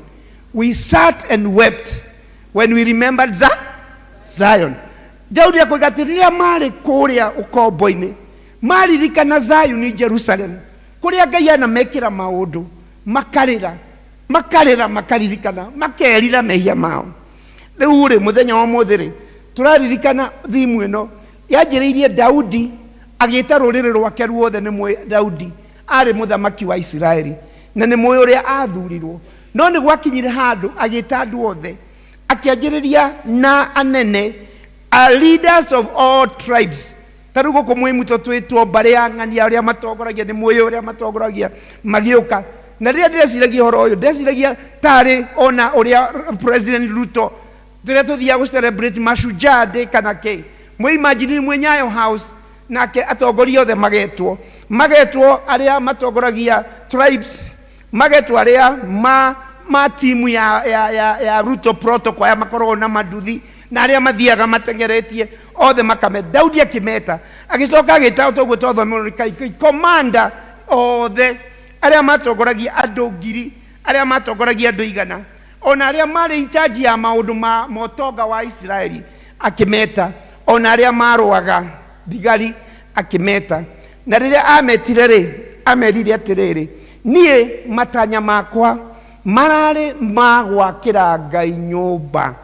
we sat and wept when we remembered Zion. Daudi akoiga atĩ rĩrĩa marĩ kũrĩa ũkombo-inĩ maririkana Zayuni Jerusalem, kũrĩa Ngai anamekĩra maũndũ, makarĩra, makarĩra, makaririkana, makerira mehia mao. Rĩu rĩ, mũthenya wa ũmũthĩ rĩ, tũraririkana thimu ĩno yanjĩrĩirie Daudi agĩta rũrĩrĩ rwake ruothe. Nĩ mũĩ Daudi arĩ mũthamaki wa Isiraeli na nĩ mũĩ ũrĩa athurirwo, no nĩ gwakinyire handũ agĩta andũ othe, akĩanjĩrĩria na anene, a leaders of all tribes. Ta rĩu gũkũ mwĩ muto twĩtwo mbarĩ ya ng'ania, arĩa matongoragia nĩ mũĩ ũrĩa matongoragia magĩũka. Na rĩrĩa ndĩreciragia ũhoro ũyũ, ndeciragia tarĩ ona ũrĩa President Ruto tũrĩa tũthiaga gũ celebrate Mashujaa Day kana kĩ, mwĩ imagine mwĩ Nyayo House, nake atongoria othe magetwo, magetwo arĩa matongoragia tribes, magetwo arĩa ma timu ya Ruto protocol, aya makoragwo na manduthi na arĩa mathiaga matengeretie othe makame. Daudi akĩmeta, agĩcoka agĩta toguo twathomire commander othe arĩa matongoragia andũ ngiri, arĩa matongoragia andũ igana, ona arĩa marĩ in charge ya maũndũ ma motonga wa Isiraeli akĩmeta, ona arĩa marũaga thigari akĩmeta. Na rĩrĩa ametire rĩ, amerire atĩrĩrĩ, niĩ matanya makwa mararĩ ma gwakĩra Ngai nyũmba,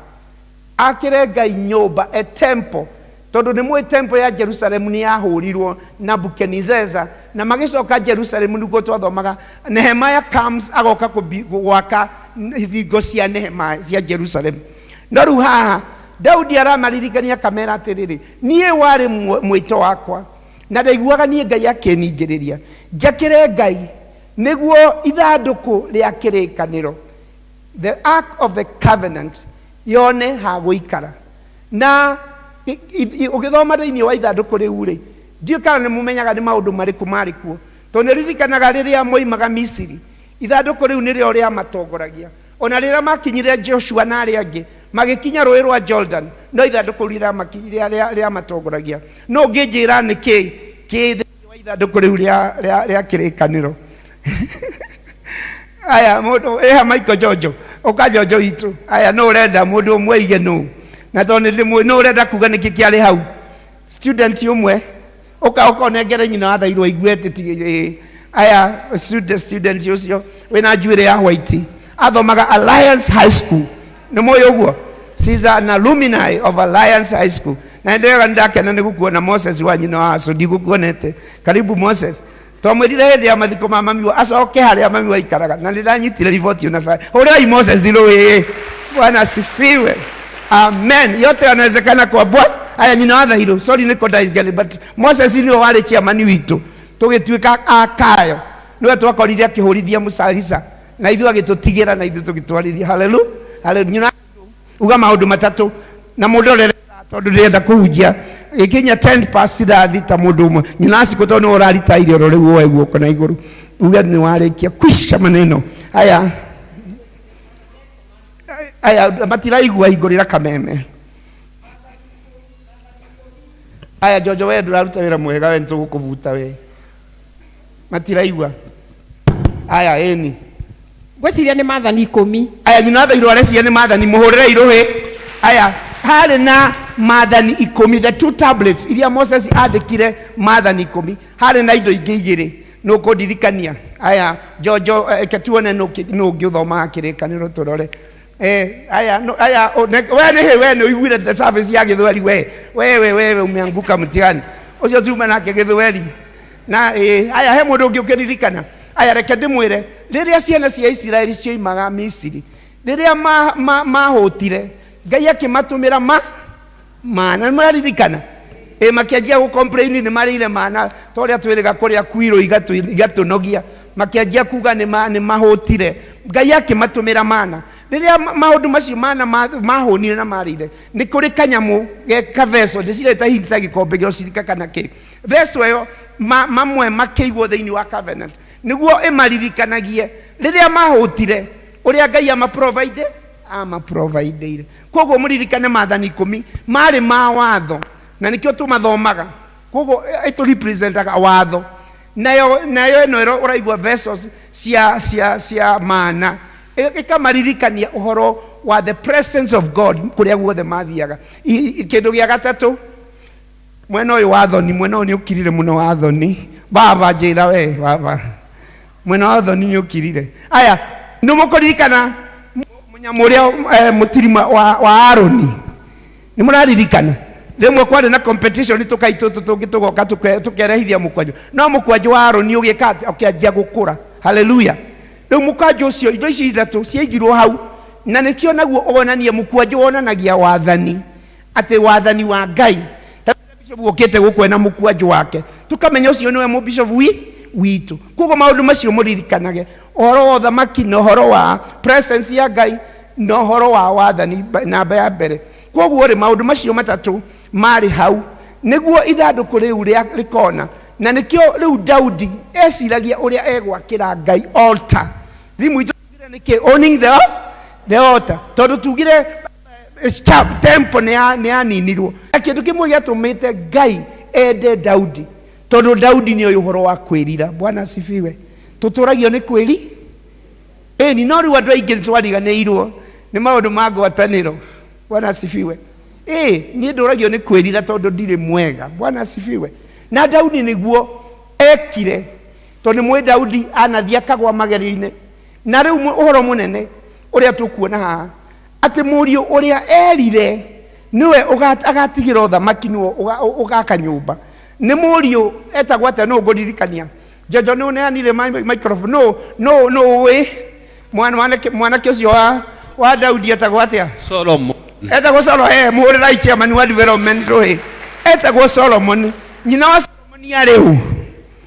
akĩre Ngai nyũmba, a temple, tondũ nĩ mũĩ temple ya Jerusalem nĩ yahũrirwo na Nebuchadnezzar, na magĩcoka Jerusalem. Nĩguo twathomaga Nehemiah comes, agoka gwaka thingo cia Nehemiah cia Jerusalem. No rĩu haha Daudi aramaririkania akamera atĩrĩrĩ, niĩ warĩ mwĩto wakwa na ndaiguaga niĩ Ngai akĩningĩrĩria njakĩre Ngai nĩguo ithandũkũ rĩa kĩrĩkanĩro, the ark of the covenant, yone ha gũikara. Na ũgĩthoma thĩinĩ wa ithandũkũ rĩu rĩ, ndiũĩ kana nĩ mũmenyaga nĩ maũndũ marĩkũ marĩ kuo, tondũ nĩ ririkanaga rĩrĩa moimaga Misiri, ithandũkũ rĩu nĩrĩo rĩamatongoragia. Ona rĩrĩa makinyire Joshua na arĩa angĩ magĩkinya rũĩ rwa Jordan, no ithandũkũ rĩu rĩamatongoragia. No ũngĩnjĩra nĩ kĩ kĩ thĩinĩ wa ithandũkũ rĩu rĩa kĩrĩkanĩro? Aya, mũndũ ĩha Michael Jojo, ũka Jojo witũ. Aya, no ũrenda mũndũ ũmwe aige nũ, na tondũ nĩ ndĩmũĩ, no ũrenda kuga nĩkĩ kĩarĩ hau? Student ũmwe, ũka ũkonengere nyina wa thairwo aigue atĩ aya student ũcio wĩna njuĩrĩ ya white athomaga Alliance High School, nĩ mũĩ ũguo? She's an alumni of Alliance High School. Na ndĩrega nĩ ndakena nĩ gũkuona Moses wa nyina wa Acu, ndigũkuonete. Karibu Moses. Twamwĩrire hĩndĩ ya mathiko ma mami acoke harĩa mami waikaraga, na nĩ ndanyitire riboti ona sa. Hũrĩrai Moses rũĩ. Bwana asifiwe. Amen. Yote yanawezekana kwa Bwana. Aya, nyina wa Thairũ, sorry nĩ kũndaigani, but Moses nĩwe warĩ chairman witũ tũgĩtuĩka akayo, nĩwe twakorire akĩhũrithia mũcarisa na ithuĩ agĩtũtigĩra na ithuĩ tũgĩtwarithia. Haleluya, haleluya. Nyina uga maũndũ matatũ na mũndorere tondũ ndĩrenda kũhunjia gĩkinya 10 past thathi ta mũndũ ũmwe. Nyina acikũ, tondũ nĩwe ũraritaire oro rĩu, woe guoko na igũrũ uge nĩ warĩkia kwisha maneno aya. Aya, matiraigua, hingũrĩra kameme. Aya, Jojo, we ndũraruta wĩra mwega, we nĩtũgũkũbuta we, matiraigua. Aya, ĩni. Ngwĩciria nĩ maathani 10. Aya, nyina thairwo areciria nĩ maathani, mũhũrĩre irũhĩ. Aya, harĩ na maathani 10, the two tablets iria Moses andĩkire maathani 10. Harĩ na indo ingĩ igĩrĩ nũ kũndirikania. Aya, Jojo, reke tuone nũ ũngĩ ũthomaga kĩrĩkanĩro, tũrore. Aya, no, aya, we nĩ we nĩ ũiguire the service ya gĩthweri? We wewe wewe umeanguka mtihani. Ũcio tuma nake Gĩthweri. Na ĩ, aya he mũndũ ũngĩ ũkĩririkana. Aya reke ndĩmwĩre, rĩrĩa ciana cia Isiraeli cioimaga Misiri, rĩrĩa mahũtire, Ngai akĩmatũmĩra ma mana. Nĩ mũraririkana? Ĩ makĩanjia gũ complain nĩ marĩire mana ta ũrĩa twĩrĩga kũrĩa kwirũ igatũnogia. Makĩanjia kuga nĩ mahũtire. Ngai akĩmatũmĩra mana. Rĩrĩa maũndũ macio mana mahũnire na marĩire, nĩ kũrĩ kanyamũ ge kaveco, ndĩcireta hihi ta gĩkombe gĩa ũcirika kana kĩ. Veco ĩyo mamwe makĩigwo thĩinĩ wa covenant nĩguo ĩmaririkanagie rĩrĩa mahũtire ũrĩa Ngai amaprovide amaprovideire. Koguo mũririkane maathani ikũmi marĩ ma watho, na nĩkĩo tũmathomaga. Koguo ĩtũ representaga watho. Nayo nayo ĩno ĩro ũraigua vessels cia cia cia mana ĩkamaririkania ũhoro wa the presence of God kũrĩa guothe mathiaga. Kĩndũ gĩa gatatũ, mwena ũyũ wa thoni, mwena ũyũ nĩ ũkirire mũno wa thoni. Baba njĩra we baba, mwena wa thoni nĩ ũkirire. Aya, nĩ mũkũririkana mũnyamũ ũrĩa mũtirima wa Aroni? Nĩ mũraririkana rĩmwe kwarĩ na competition tũkai tũtũ tũngĩ tũgoka tũkerehithia mũkwanjũ, no mũkwanjũ wa Aroni ũgĩka atĩa? Ũkĩanjia gũkũra. Haleluya. Rĩu mũkwanjũ ũcio, indo ici ithatũ ciaigirwo hau, na nĩkĩo naguo wonanie mũkwanjũ wonanagia wathani, atĩ wathani wa Ngai. Ta bishop ũkĩte gũkũ ena mũkwanjũ wake, tũkamenya ũcio nĩwe mũbishop witũ. Koguo maũndũ macio mũririkanage, ũhoro wa ũthamaki na ũhoro wa presence ya Ngai na ũhoro wa wathani namba ya mbere. Koguo rĩ, maũndũ macio matatũ marĩ hau nĩguo ithandũkũ rĩu rĩa rĩkona, na nĩkĩo rĩu Daudi eciragia ũrĩa egwakĩra Ngai altar. Thimu itũ tugire nĩkĩ? Owning the altar, tondũ tugire temple nĩ yaninirwo. Na kĩndũ kĩmwe gĩatũmĩte Ngai ende Daudi, tondũ Daudi nĩ oĩ ũhoro wa kwĩrira. Bwana asifiwe. Tũtũragio nĩ kwĩri ĩni, no rĩu andũ aingĩ nĩ twariganĩirwo nĩ maũndũ ma ngwatanĩro. Bwana asifiwe. Ĩ niĩ ndũragio nĩ kwĩrira tondũ ndirĩ mwega. Bwana asifiwe. Na Daudi nĩguo ekire, tondũ nĩ mũĩ Daudi anathiĩ akagwa magerio-inĩ. Na rĩu ũhoro mũnene ũrĩa tũkuona haha, atĩ mũriũ ũrĩa erire nĩwe agatigĩra ũthamaki, nĩwe ũgaka nyũmba, nĩ mũriũ etagwo atĩa? Nũ ngũririkania? Jojo nĩ ũneanire microphone. Nũ nũ nũ wĩ mwanake ũcio wa Daudi etagwo atĩa? Solomon. Etagwo Solo. Mũhũrĩrai chairman wa development rũĩ. Etagwo Solomon. Nyina wa Solomon arĩ ũ?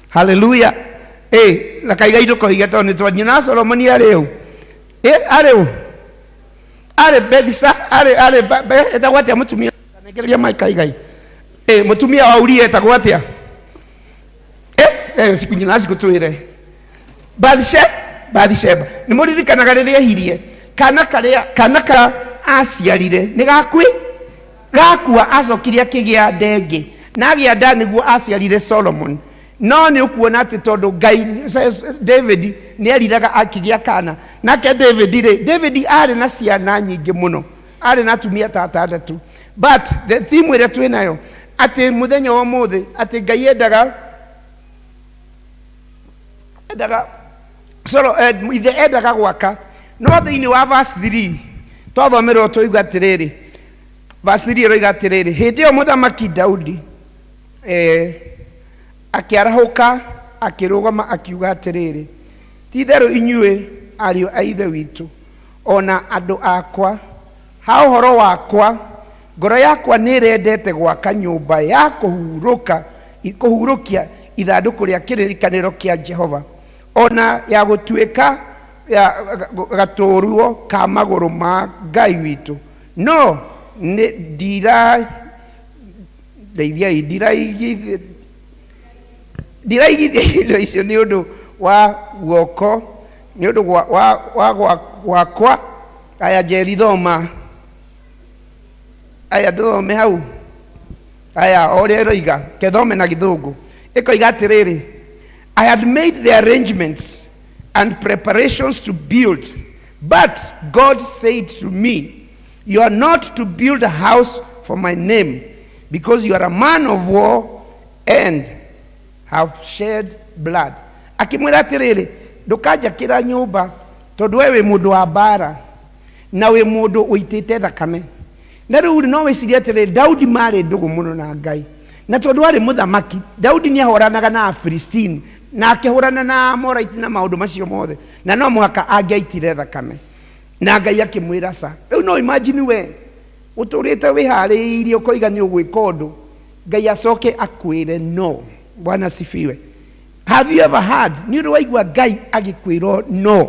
Haleluya. Na kaiga ndũkoige tondũ nĩ twa nyina wa Solomon arĩ ũ? Arĩ ũ? Arĩ Bethisa, arĩ etagwo atĩa mũtumia? Nengereria mic Kaigai. Mũtumia wa Uria etagwo atĩa? Siku nyina cikũtwĩre. Bathsheba. Nĩ mũririkanaga rĩrĩa ehirie, kana karĩa, kana ka aciarire nĩ gakui gakua, acokire akĩgĩa nda ĩngĩ, na agĩa nda nĩguo aciarire Solomon. No nĩ ũkuona atĩ tondũ Ngai David nĩ eriraga akĩgĩa kana. Nake David rĩ, David arĩ na ciana nyingĩ mũno, arĩ na atumia ta atandatũ. But the theme ĩrĩa twĩ nayo atĩ mũthenya wa ũmũthĩ, atĩ Ngai endaga Solo, ithe endaga gwaka. No thĩinĩ wa verse 3 twathomerwo tũiga atĩrĩrĩ, verse 3 ĩroiga atĩrĩrĩ, hĩndĩ ĩyo mũthamaki Daudi akĩarahũka akĩrũgama akiuga atĩrĩrĩ, ti itherũ inyuĩ ariũ a ithe witũ ona andũ akwa, ha ũhoro wakwa ngoro yakwa nĩĩrendete gwaka nyũmba ya kũhurũkia ithandũkũ rĩa kĩrĩkanĩro kĩa Jehova, ona ya gũtuĩka ya gatũũruo ka magũrũ ma Ngai witũ. No nĩ ndiraigithia indo icio nĩ ũndũ wa guoko, nĩ ũndũ wa gwakwa. Aya Njeri thoma, aya ndũthome hau, aya o ũrĩa ĩroiga, kethome na gĩthũngũ. Ĩkoiga atĩrĩrĩ, I had made the arrangements and preparations to build, but God said to me, you are not to build a house for my name, because you are a man of war and have shed blood. Akĩmwĩra atĩrĩrĩ, ndũkanjakĩra nyũmba tondũ we wĩ mũndũ wa mbara na wĩ mũndũ ũitĩte thakame. Na rĩu no wĩcirie atĩrĩrĩ, Daudi marĩ ndũgũ mũno na Ngai. Na tondũ arĩ mũthamaki, Daudi nĩ ahũranaga na Afilistini na akĩhũrana na Amoraiti na maũndũ macio mothe, na no mũhaka angĩaitire thakame. Na Ngai akĩmwĩra ca. Rĩu no imagine we ũtũrĩte wĩharĩirie ũkoiga nĩ ũgwĩka ũndũ, Ngai acoke akwĩre no. Bwana asifiwe. Have you ever heard, nĩ ũrĩ waigua Ngai agĩkwĩra no,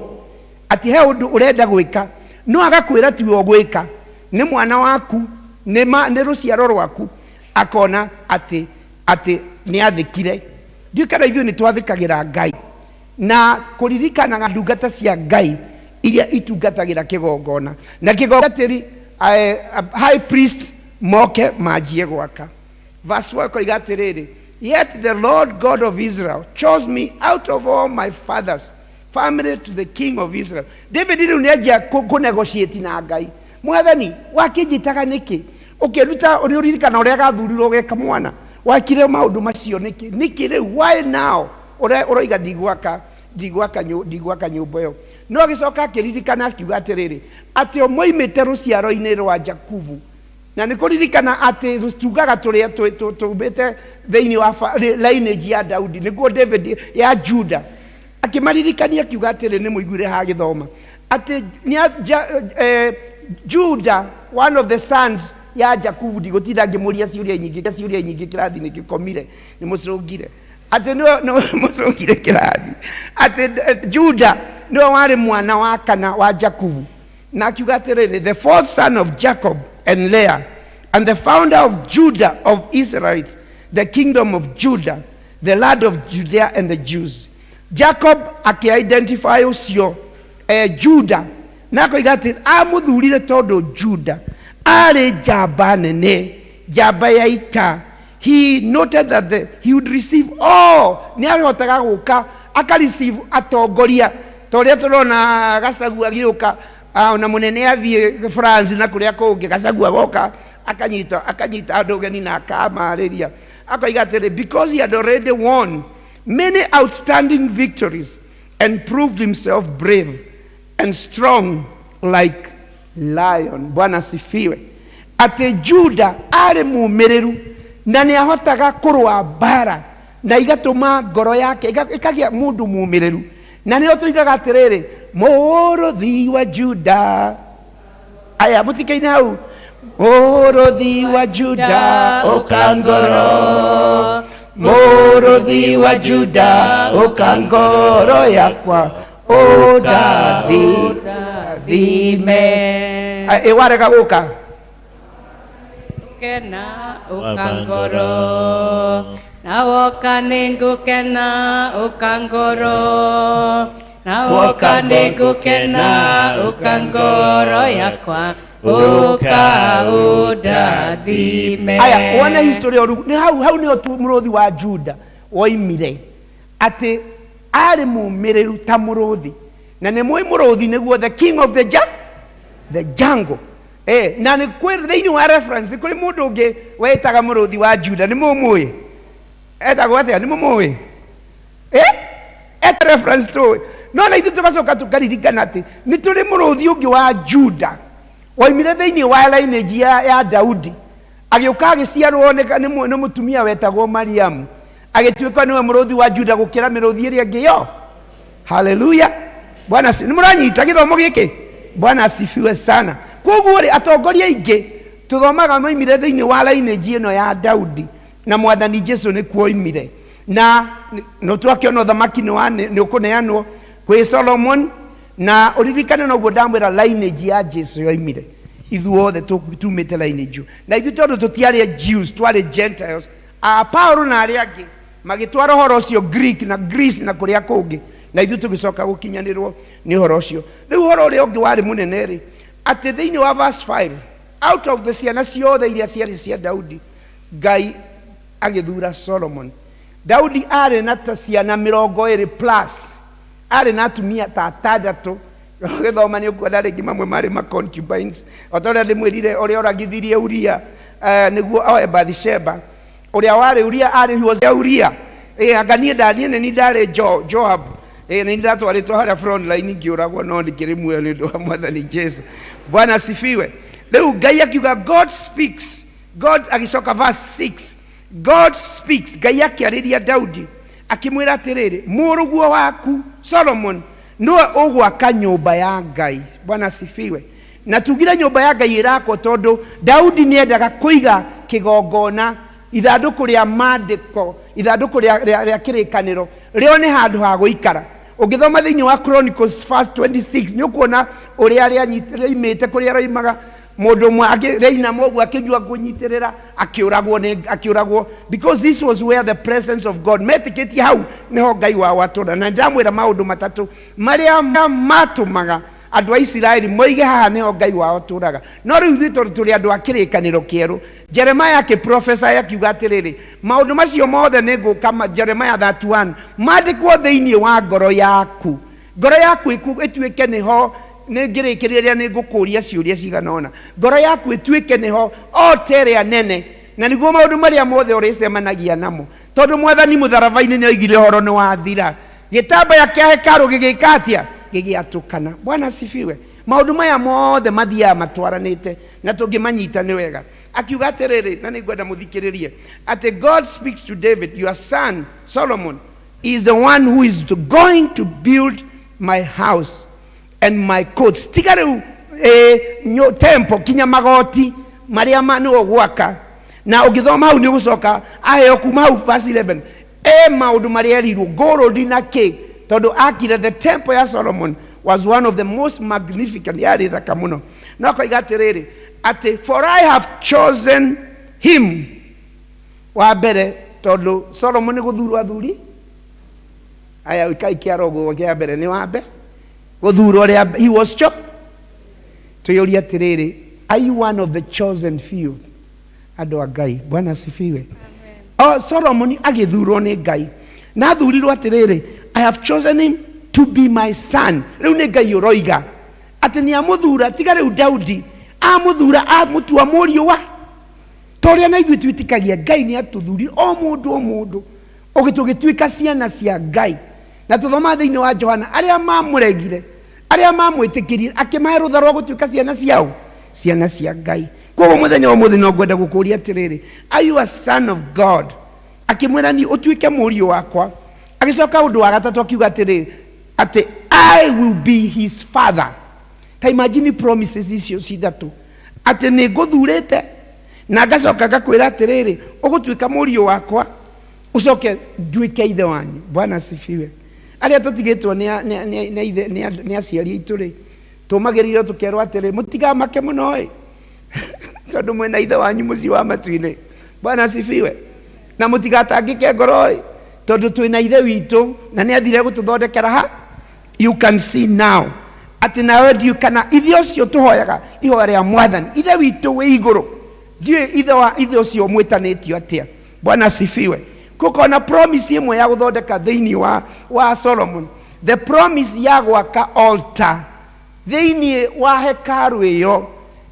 atĩ he ũndũ ũrenda gwĩka no agakwĩra tiwe ũgwĩka, nĩ mwana waku, nĩ ma, nĩ rũciaro rwaku, akona atĩ atĩ nĩ athĩkire. Ndiũĩ kana ithuĩ nĩ twathĩkagĩra Ngai na kũririkanaga ndungata cia Ngai iria itungatagĩra kĩgongona na kĩgongatĩri high priest moke manjie gwaka. Verse 4 ĩkoiga atĩrĩrĩ, yet the Lord God of Israel chose me out of all my father's family to the king of Israel. David rĩu nĩ anjia kũ negotiate na Ngai. Mwathani, wakĩnjĩtaga nĩkĩ? Ũkĩnduta nĩ ũririkana ũrĩa gathurirwo ge kamwana? Wakire maũndũ macio nĩkĩ? Nĩkĩ rĩu? Why now? Ũrĩa ũroiga ndigwaka ndigwaka ndigwaka nyũmba ĩyo. No agĩcoka akĩririkana akiuga atĩrĩrĩ, atĩ o moimĩte rũciaro-inĩ rwa Jakubu. Na nĩ kũririkana atĩ tugaga tũrĩa tumĩte thĩinĩ wa lineage ya Daudi, nĩguo David ya Juda. Akĩmaririkania akiuga atĩrĩ, nĩ mũiguire hagĩthoma atĩ Juda, one of the sons ya Jakubu, ndigũtinda ngĩmũria ciũria nyingĩ, ciũria nyingĩ kĩrathi nĩ gĩkomire, nĩ mũcũngire atĩ nĩwe mũcũngire kĩrathi, atĩ Juda nĩwe warĩ mwana wa kana wa Jakubu. Na akiuga atĩrĩrĩ, the fourth son of Jacob and Leah, and the founder of Judah of Israelites, the kingdom of Judah, the land of Judea and the Jews. Jacob akĩ-identify ũcio Judah, na akoiga atĩ amũthurire tondũ Judah arĩ njamba nene, njamba ya ita. He noted that he would receive all, nĩ ahotaga gũka aka receive atongoria ta ũrĩa tũrona Gachagua agĩũka, ona mũnene athiĩ France na kũrĩa kũngĩ, Gachagua agoka akanyita andũ ũgeni na akamarĩria. Akoiga atĩrĩ, because he had already won many outstanding victories and proved himself brave and strong like lion. Bwana asifiwe. Atĩ Juda arĩ mũmĩrĩru na nĩ ahotaga kũrũa mbara na igatũma ngoro yake ĩkagĩa mũndũ mũmĩrĩru. Na nĩo tuigaga atĩrĩrĩ, mũrũthi wa Juda. Aya, mũtikaine hau. Mũrũthi wa Juda ũka ngoro, mũrũthi wa Juda ũka ngoro yakwa, ũndathime. Ĩ warega gũka? Kena ũka ngoro, na woka nĩngũkena ũka ngoro, na woka nĩngũkena ũka ngoro yakwa, ũka ũndathime. Aya, wone history oru nĩ hau, hau nĩho tu mũrũthi wa Juda woimire, atĩ arĩ mũmĩrĩru ta mũrũthi, na nĩ mũĩ mũrũthi nĩguo the king of the jungle. Na nĩ kwĩ thĩinĩ wa reference nĩ kũrĩ mũndũ ũngĩ wetaga mũrũthi wa Juda, nĩ mũmũĩ? Etagwo atĩa? Nĩ mũmũĩ? Eta reference tũĩ. No na ithuĩ tũgacoka tũkaririkana atĩ nĩ tũrĩ mũrũthi ũngĩ wa Juda waimire thĩinĩ wa lineage ya Daudi, agĩũka agĩciarwo nĩ mũtumia wetagwo Mariamu, agĩtuĩka nĩwe mũrũthi wa Juda gũkĩra mĩrũthi ĩrĩa ĩngĩ yo. Haleluya. Bwana nĩ mũranyita gĩthomo gĩkĩ? Bwana asifiwe sana. Koguo rĩ, atongoria aingĩ tũthomaga maimire thĩinĩ wa lineage ĩno ya Daudi, na mwathani Jesu nĩkuo oimire. Na no twakĩona ũthamaki nĩ ũkũneanwo kwĩ Solomon, na ũririkane noguo ndamwĩra lineage ya Jesu yoimire. Ithuothe tumĩte lineage ĩyo. Na ithuĩ tondũ tũtiarĩ Jews, twarĩ Gentiles, Paulo na arĩa angĩ magĩtwara ũhoro ũcio Greek na Greece na kũrĩa kũngĩ, na ithuĩ tũgĩcoka gũkinyanĩrwo nĩ ũhoro ũcio. Rĩu ũhoro ũrĩa ũngĩ warĩ mũnene rĩ, atĩ thĩinĩ wa verse 5, out of the ciana ciothe iria ciarĩ cia Daudi, Ngai agĩthura Solomon. Daudi arĩ na ta ciana mĩrongo ĩrĩ plus, arĩ na atumia ta atandatũ. Ũgĩthoma nĩ ũkuona rĩngĩ mamwe marĩ ma concubines, o ta ũrĩa ndĩmwĩrire ũrĩa oragithirie Uria, nĩguo oe Bathsheba, ũrĩa warĩ Uria arĩ he was Uria. Anga niĩ niĩ nĩ niĩ ndarĩ Joab. Nĩ niĩ ndatwarĩtwo harĩa front line ngĩũragwo, no ngĩrĩ muoyo nĩ ũndũ wa Mwathani Jesu. Bwana asifiwe. Rĩu Ngai akiuga God speaks. God agĩcoka verse 6. God speaks, Ngai akĩarĩria Daudi akĩmwĩra atĩrĩrĩ, mũrũguo waku Solomon nĩwe ũgwaka nyũmba ya Ngai. Bwana asifiwe. Na tugire nyũmba ya Ngai ĩrakwo tondũ Daudi nĩendaga kũiga kĩgongona, ithandũkũ rĩa maandĩko, ithandũkũ rĩa, rĩa, rĩa kĩrĩkanĩro rĩone handũ ha gũikara. Ũngĩthoma thĩinĩ wa Chronicles verse 26 nĩ ũkuona ũrĩa rĩaimĩte kũrĩa rĩoimaga mũndũ ũmwe rĩainama ũguo akĩnyua kũnyitĩrĩra akĩũragwo nĩ akĩũragwo, because this was where the presence of God metĩkĩtie hau nĩho Ngai wao atũra. Na ndamwĩra maũndũ matatũ marĩa matũmaga andũ a Isiraeli moige haha nĩho Ngai wao atũraga. No rĩu ithuĩ tondũ tũrĩ andũ a kĩrĩkanĩro kĩerũ, Jeremiah akĩprophesy akiuga atĩrĩrĩ, maũndũ macio mothe nĩ ngũka, Jeremiah 31, mandĩkwo thĩinĩ wa ngoro yaku, ngoro yaku ĩtuĩke nĩho nĩ ngĩrĩkĩrĩria rĩrĩa nĩ ngũkũria ciũria cigana ũna, ngoro yaku ĩtuĩke nĩho o ta ĩrĩa nene, na nĩguo maũndũ marĩa mothe ũrĩcemanagia namo, tondũ Mwathani mũtharaba-inĩ nĩ oigire ũhoro nĩ wathira, gĩtambaya kĩa hekarũ gĩgĩka atĩa? Gĩgĩatũkana. Bwana asifiwe. Maũndũ maya mothe mathiaga matwaranĩte na tũngĩmanyita nĩ wega. Akiuga atĩrĩrĩ, na nĩ ngwenda mũthikĩrĩrie, atĩ God speaks to David, your son Solomon is the one who is going to build my house and my courts. Tiga rĩu temple kinya magoti marĩa ma nĩwe ũgwaka. Na ũngĩthoma hau nĩ ũgũcoka aheo kuma hau verse 11 maũndũ marĩa erirwo gold na kĩ, tondũ akire the temple ya Solomon was one of the most magnificent, yarĩ thaka mũno. No akoiga atĩrĩrĩ, atĩ for I have chosen him wa mbere, tondũ Solomon nĩ gũthurwo athuri aya ikai kĩaro ũguo kĩa mbere nĩ wa mbere gũthurwo rĩa, he was chosen. Twĩyũrie atĩrĩrĩ, are you one of the chosen few? Andũ a Ngai, Bwana asifiwe. O Solomon agĩthurwo nĩ Ngai, na athurirwo atĩrĩrĩ, I have chosen him to be my son. Rĩu nĩ Ngai ũroiga atĩ nĩ amũthura, tiga rĩu Daudi amũthura amũtua mũriũ wa ta ũrĩa na ithuĩ twĩtĩkagia Ngai nĩ atũthurire o mũndũ o mũndũ tũgĩtuĩka ciana cia Ngai. Na tũthoma thĩinĩ wa Johana, arĩa mamũregire, arĩa mamwĩtĩkĩrire, akĩmahe rũtha rwa gũtuĩka ciana ciao, ciana cia Ngai. Koguo mũthenya wa ũmũthĩ no ngwenda gũkũria atĩrĩrĩ, are you a son of God? Akĩmwĩra niĩ ũtuĩke mũriũ wakwa. Agĩcoka ũndũ wa gatatũ akiuga atĩrĩrĩ, atĩ I will be his father. Ta imagine promises icio cithatũ, atĩ nĩ ngũthurĩte na ngacoka ngakwĩra atĩrĩrĩ, ũgũtuĩka mũriũ wakwa, ũcoke nduĩke ithe wanyu. Bwana asifiwe. Arĩa tũtigĩtwo nĩ aciari aitũ rĩ, tũmagĩrĩirwo tũkerwo atĩrĩ, mũtigamake mũno ĩ, tondũ mwĩna ithe wanyu mũciĩ wa matu-inĩ. Bwana asifiwe. Na mũtigatangĩke ngoro ĩ, tondũ twĩna ithe witũ na nĩ athire gũtũthondekera ha. You can see now atĩ nawe ndiũ kana ithe ũcio tũhoyaga ihoya rĩa Mwathani, ithe witũ wĩ igũrũ, ndiũĩ ithe wa ithe ũcio mwĩtanĩtio atĩa. Bwana asifiwe. Kũkona promise ĩmwe ya gũthondeka thĩinĩ wa Solomon, the promise ya gwaka altar thĩinĩ wa hekarũ ĩyo,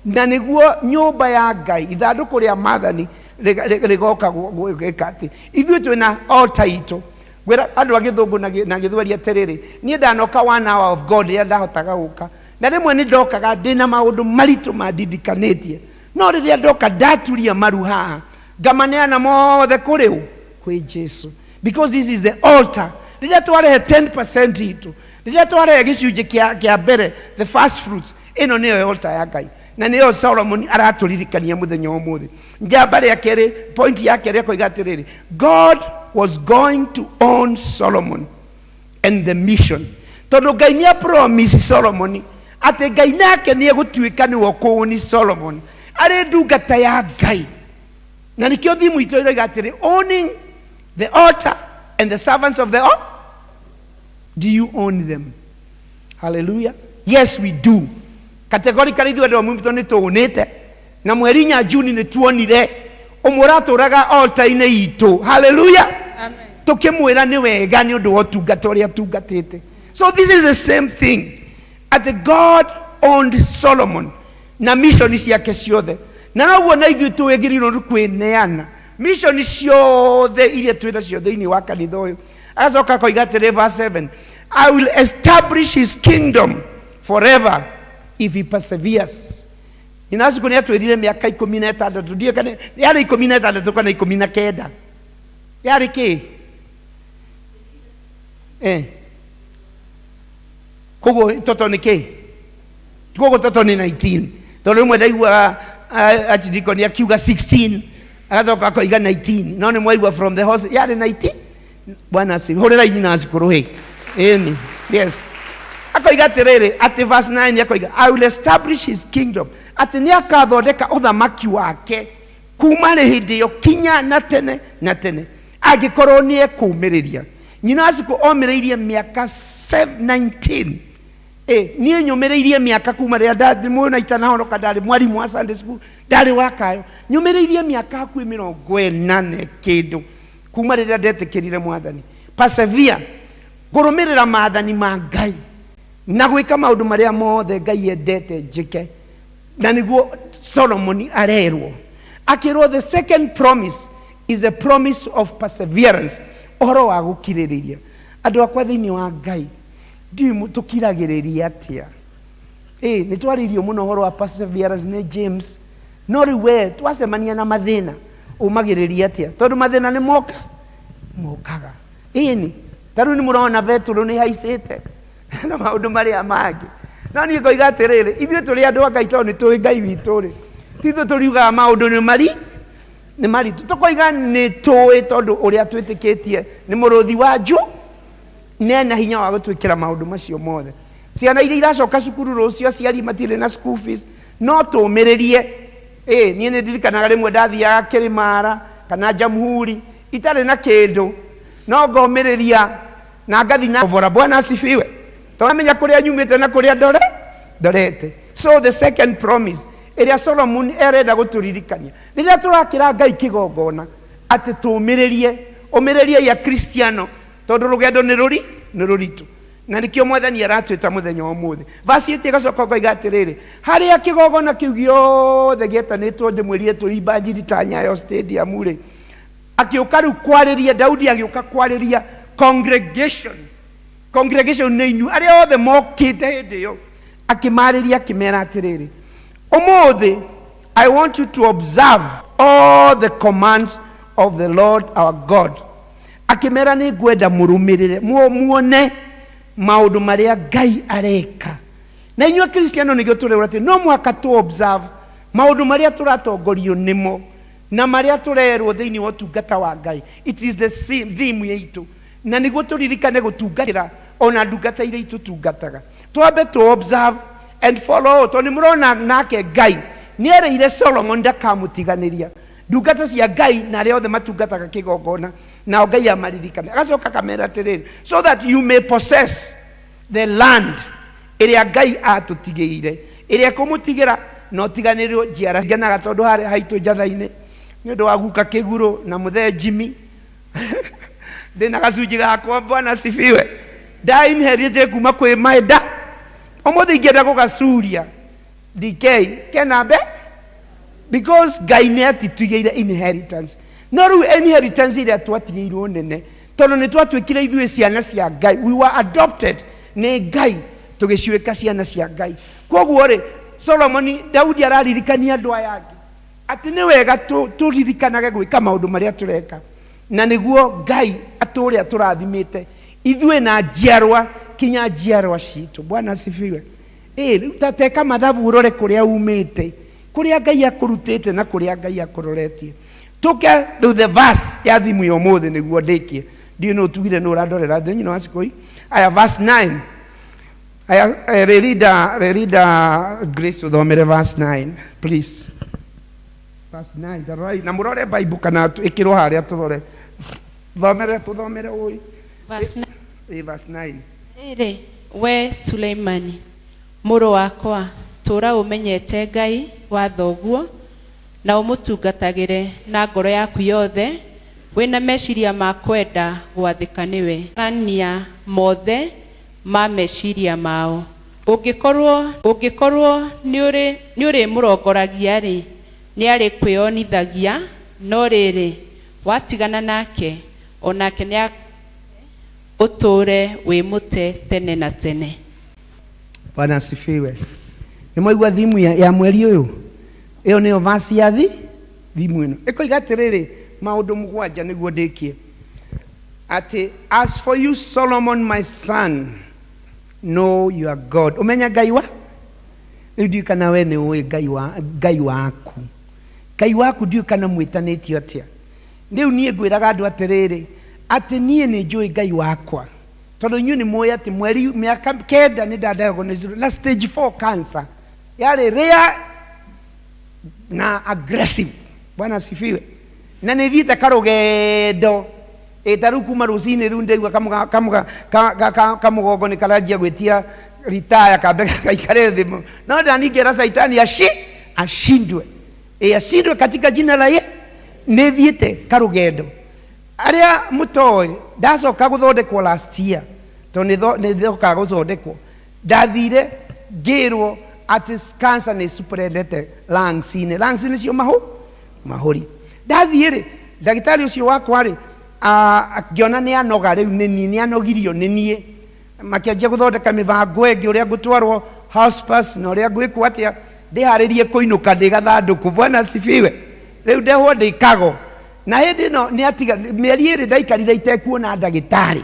na nĩguo nyũmba ya Ngai, ithandũkũ rĩa maathani rĩgoka gwĩka atĩ ithuĩ twĩna altar itũ. Ngwĩra andũ a gĩthũngũ na gĩthweri atĩrĩrĩ, niĩ ndanoka one hour of God rĩrĩa ndahotaga gũka, na rĩmwe nĩ ndokaga ndĩna maũndũ maritũ mandindikanĩtie, no rĩrĩa ndoka ndaturia maru haha ngamaneana mothe kũrĩ ũ? Kwĩ Jesu, because this is the altar. Rĩrĩa twarehe 10% itũ, rĩrĩa twarehe gĩcunjĩ kĩa mbere, the first fruits, ĩno nĩyo altar ya Ngai, na nĩyo Solomon aratũririkania mũthenya wa ũmũthĩ. Njamba rĩa kerĩ, point ya kerĩ akoiga atĩrĩrĩ, God was going to own Solomon and the mission, tondũ Ngai nĩ apromise Solomon atĩ Ngai nake nĩ egũtuĩka nĩwe ũkũũni Solomon arĩ ndungata ya Ngai. Na nĩkĩo thimu itũ ĩroiga atĩrĩ, owning the altar and the servants of the altar. Do you own them? Hallelujah. Yes, we do. Categorically ithuĩ andũ a Mwimito nĩ tũũnĩte, na mweri inya Juni nĩ tuonire ũmwe ũratũraga altar-inĩ itũ. Hallelujah. Amen. Tũkĩmwĩra nĩ wega nĩ ũndũ wa ũtungata ũrĩa atungatĩte. So this is the same thing. Atĩ God owned Solomon na mission ciake ciothe, na noguo na ithuĩ twĩgĩrĩirwo nĩ kwĩneana mission ciothe iria twĩ nacio thĩinĩ wa kanitha ũyũ. Agacoka akoiga atĩrĩ, verse 7, I will establish his kingdom forever if he perseveres. Nyina Cikũ nĩ atwĩrire mĩaka 16, ndiũĩ kana yarĩ 16 kana 19, yarĩ kĩ koguo toto nĩ kĩ? Koguo toto nĩ 19, tondũ rĩmwe ndaiguaga archdeacon akiuga 16, agacoka akoiga 19, no nĩ mwaigua from the horse yarĩ 19. Bwana asifiwe. Hũrĩrai nyina Cikũ rũhĩ. Ĩni, yes. Akoiga atĩrĩrĩ, atĩ verse 9 akoiga, "I will establish his kingdom," atĩ nĩ akathondeka ũthamaki wake kuma rĩ hĩndĩ ĩyo kinya na tene na tene, angĩkorwo nĩ ekũmĩrĩria. Nyina Cikũ omĩrĩirie mĩaka 19. Niĩ nyũmĩrĩirie mĩaka kuma rĩrĩa ndamwona itanahonoka, ndarĩ mwarimũ wa Sunday school, ndarĩ wa kayo, nyũmĩrĩirie mĩaka hakuhĩ 40 na kĩndũ kuma rĩrĩa ndetĩkĩrire Mwathani. Persevere, kũrũmĩrĩra maathani ma Ngai na gwĩka maũndũ marĩa mothe Ngai endete njĩke. Na nĩguo Solomoni arerwo, akĩrwo the second promise is a promise of perseverance, ũhoro wa gũkirĩrĩria. Andũ akwa thĩinĩ wa Ngai, ndiũĩ tũkiragĩrĩria atĩa. Nĩ twarĩirio mũno ũhoro wa perseverance nĩ James, no rĩu we twacemania na mathĩna ũmagĩrĩria atĩa? Tondũ mathĩna nĩ moka mokaga. Ĩni, ta rĩu nĩ mũrona betũrũ nĩ haicĩte na maũndũ marĩa mangĩ, no niĩ ngoiga atĩrĩrĩ, ithuĩ tũrĩ andũ a Ngai, tondũ nĩ tũĩ Ngai witũ rĩ, ti ithuĩ tũriugaga maũndũ nĩ mari nĩ maritũ, tũkoiga nĩ tũĩ, tondũ ũrĩa twĩtĩkĩtie nĩ mũrũthi wa nju nĩ ena hinya wa gũtwĩkĩra maũndũ macio mothe. Ciana iria iracoka cukuru rũciũ, aciari matirĩ na school fees, no tũmĩrĩrie. Niĩ nĩ ndirikanaga rĩmwe ndathiaga Kĩrĩmara kana Jamhuri itarĩ na kĩndũ, no ngomĩrĩria na ngathi na bora. Bwana asifiwe. Tondũ amenya kũrĩa nyumĩte na kũrĩa ndorete. So the second promise ĩrĩa Solomon arenda gũtũririkania rĩrĩa tũrakĩra Ngai kĩgongona, atĩ tũmĩrĩrie. Ũmĩrĩriai Akristiano, tondũ rũgendo nĩ rũri nĩ rũritũ, na nĩkĩo Mwathani aratwĩta mũthenya wa ũmũthĩ. Verse 8 ĩgacoka ũkoiga atĩrĩrĩ, harĩa kĩgongona kĩu gĩothe gĩetanĩtwo, ndĩmwĩrire tũimba njiri ta Nyayo Stadium rĩ, akĩũka rĩu kwarĩria Daudi, agĩũka kwarĩria congregation. Congregation nĩ inyuĩ arĩa othe mokĩte hĩndĩ ĩyo. Akĩmarĩria, akĩmera atĩrĩrĩ, "Ũmũthĩ I want you to observe all the commands of the Lord our God." Akĩmera, nĩ ngwenda mũrũmĩrĩre, muone maũndũ marĩa Ngai areka na inyuĩ. Kristiano, nĩkĩo tũrerwo atĩ no mũhaka tũ observe maũndũ marĩa tũratongorio nĩmo na marĩa tũrerwo thĩinĩ wa ũtungata wa Ngai. It is the same theme itũ, na nĩguo tũririkane gũtungatĩra ona ndungata iria itũtungataga, twambe tũ observe and follow, tondũ nĩ mũrona nake Ngai nĩ erĩire Solomon ndakamũtiganĩria. Ndungata cia Ngai na arĩa othe matungataga kĩgongona nao, Ngai amaririkane. Agacoka akamera atĩrĩrĩ, "So that you may possess the land," ĩrĩa Ngai atũtigĩire, ĩrĩa kũmũtigĩra na ũtiganĩrwo njiara. Ngenaga tondũ harĩa haitũ njatha-inĩ, nĩ ũndũ wa guka Kĩgurũ na mũthee Jimmy, ndĩna gacunjĩ gakwa. Bwana asifiwe. Nda inheritire kuma kwĩ maenda, ũmũthĩ ingĩenda gũgacuria DK kena mbe, because Ngai nĩ atituigĩire inheritance. No rĩu inheritance ĩrĩa twatigĩirwo nene, tondũ nĩ twatuĩkire ithuĩ ciana cia Ngai, we were adopted nĩ Ngai, tũgĩcuĩka ciana cia Ngai. Koguo rĩ, Solomoni, Daudi araririkania andũ aya angĩ atĩ nĩ wega tũririkanage gwĩka maũndũ marĩa tũreka, na nĩguo Ngai atũre atũrathimĩte ithuĩ na njiarwa kinya njiarwa citũ. Bwana asifiwe. Rĩu ta teka mathabu, ũrore kũrĩa umĩte, kũrĩa Ngai akũrutĩte na kũrĩa Ngai akũroretie. Tũke rĩu the verse ya thimu ya ũmũthĩ nĩguo ndĩkie. Ndiũ nĩ ũtugire nĩ ũrandorera thĩinĩ wa cikũi aya, verse 9 aya. Rerida Grace, tũthomere verse 9 please, verse 9. Tarorai na mũrore Bible kana ĩkĩrwo harĩa, tũrore, thomere, tũthomere ũĩ. Verse 9. Verse 9. Rĩrĩ, we Suleimani mũrũ wakwa, tũũra ũmenyete Ngai wa thoguo na ũmũtungatagĩre na ngoro yaku yothe wĩna meciria ma kwenda gwathĩka nĩwe rania mothe ma meciria mao. Ũngĩkorwo nĩ ũrĩmũrongoragia-rĩ, nĩ arĩkwĩonithagia, no rĩrĩ, watigana nake, o nake nĩ ũtũũre wĩ mũte tene na tene. Bwana asifiwe. Nĩ mwaigua thimu ya mweri ũyũ? Ĩyo nĩyo vasi ya thi thimu ĩno ĩkoiga atĩrĩrĩ, maũndũ mũgwanja nĩguo ndĩkie, atĩ as for you Solomon my son, know your God. Ũmenya Ngai wa rĩu, ndiũĩ kana we nĩ ũĩ Ngai wa Ngai waku, Ngai waku ndiũĩ kana mwĩtanĩtio atĩa. Rĩu niĩ ngwĩraga andũ atĩrĩrĩ, atĩ niĩ nĩ njũĩ Ngai wakwa, tondũ inyuĩ nĩ mũĩ atĩ mweri mĩaka 9 nĩ ndadiagnosirwo na stage 4 cancer, yarĩ rare na aggressive. Bwana asifiwe. Na nĩ thiĩte karũgendo ĩ ta rĩu kuma rũcinĩ rĩu ndaigua kamũgongo nĩ karanjia gwĩtia ritaya kambe gaikare thĩ, no ndani ngera Saitani ashindwe, ĩ ashindwe katika jina la Ye. Nĩ thiĩte karũgendo. Arĩa mũtoĩ, ndacoka gũthondekwo last year, tondũ nĩ thokaga gũthondekwo, ndathire ngĩrwo atĩ cancer nĩ spreadete lungs-inĩ. Lungs nĩcio mahũri. Ndathiĩ rĩ, ndagĩtarĩ ũcio wakwa rĩ, ngĩona nĩ anoga rĩu, nĩ niĩ nĩ anogirio nĩ niĩ, makĩanjia gũthondeka mĩbango ĩngĩ ũrĩa ngũtwarwo hospice na ũrĩa ngwĩkwo atĩa, ndĩharĩrie kũinũka ndĩ gathandũkũ. Bwana asifiwe. Rĩu ndehwo ndĩ kago, na hĩndĩ ĩno nĩ atiga mĩeri 2 ndaikarire itekuona ndagĩtarĩ,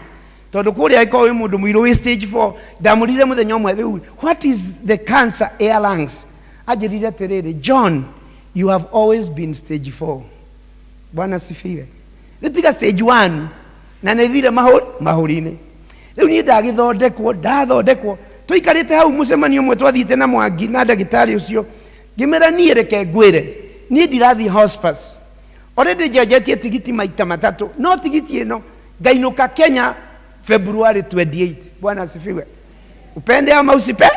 tondũ kũrĩa ĩkorwo wĩ mũndũ mũirũ wĩ stage 4. Ndamũrire mũthenya ũmwe, rĩu what is the cancer air lungs? Anjĩrire atĩrĩrĩ, "John, you have always been stage 4." Bwana asifiwe. Rĩu tiga stage 1 na nĩ thire mahũri-inĩ. Rĩu niĩ ndagĩthondekwo, ndathondekwo, tũikarĩte hau mũcemanio ũmwe twathiĩte na Mwangi na ndagĩtarĩ ũcio, ngĩmĩra, niĩ reke ngwĩre, niĩ ndirathiĩ hospice, already njenjetie tigiti maita matatũ, no tigiti ĩno ngainũka Kenya February 28. Bwana asifiwe. Upende ama usipe,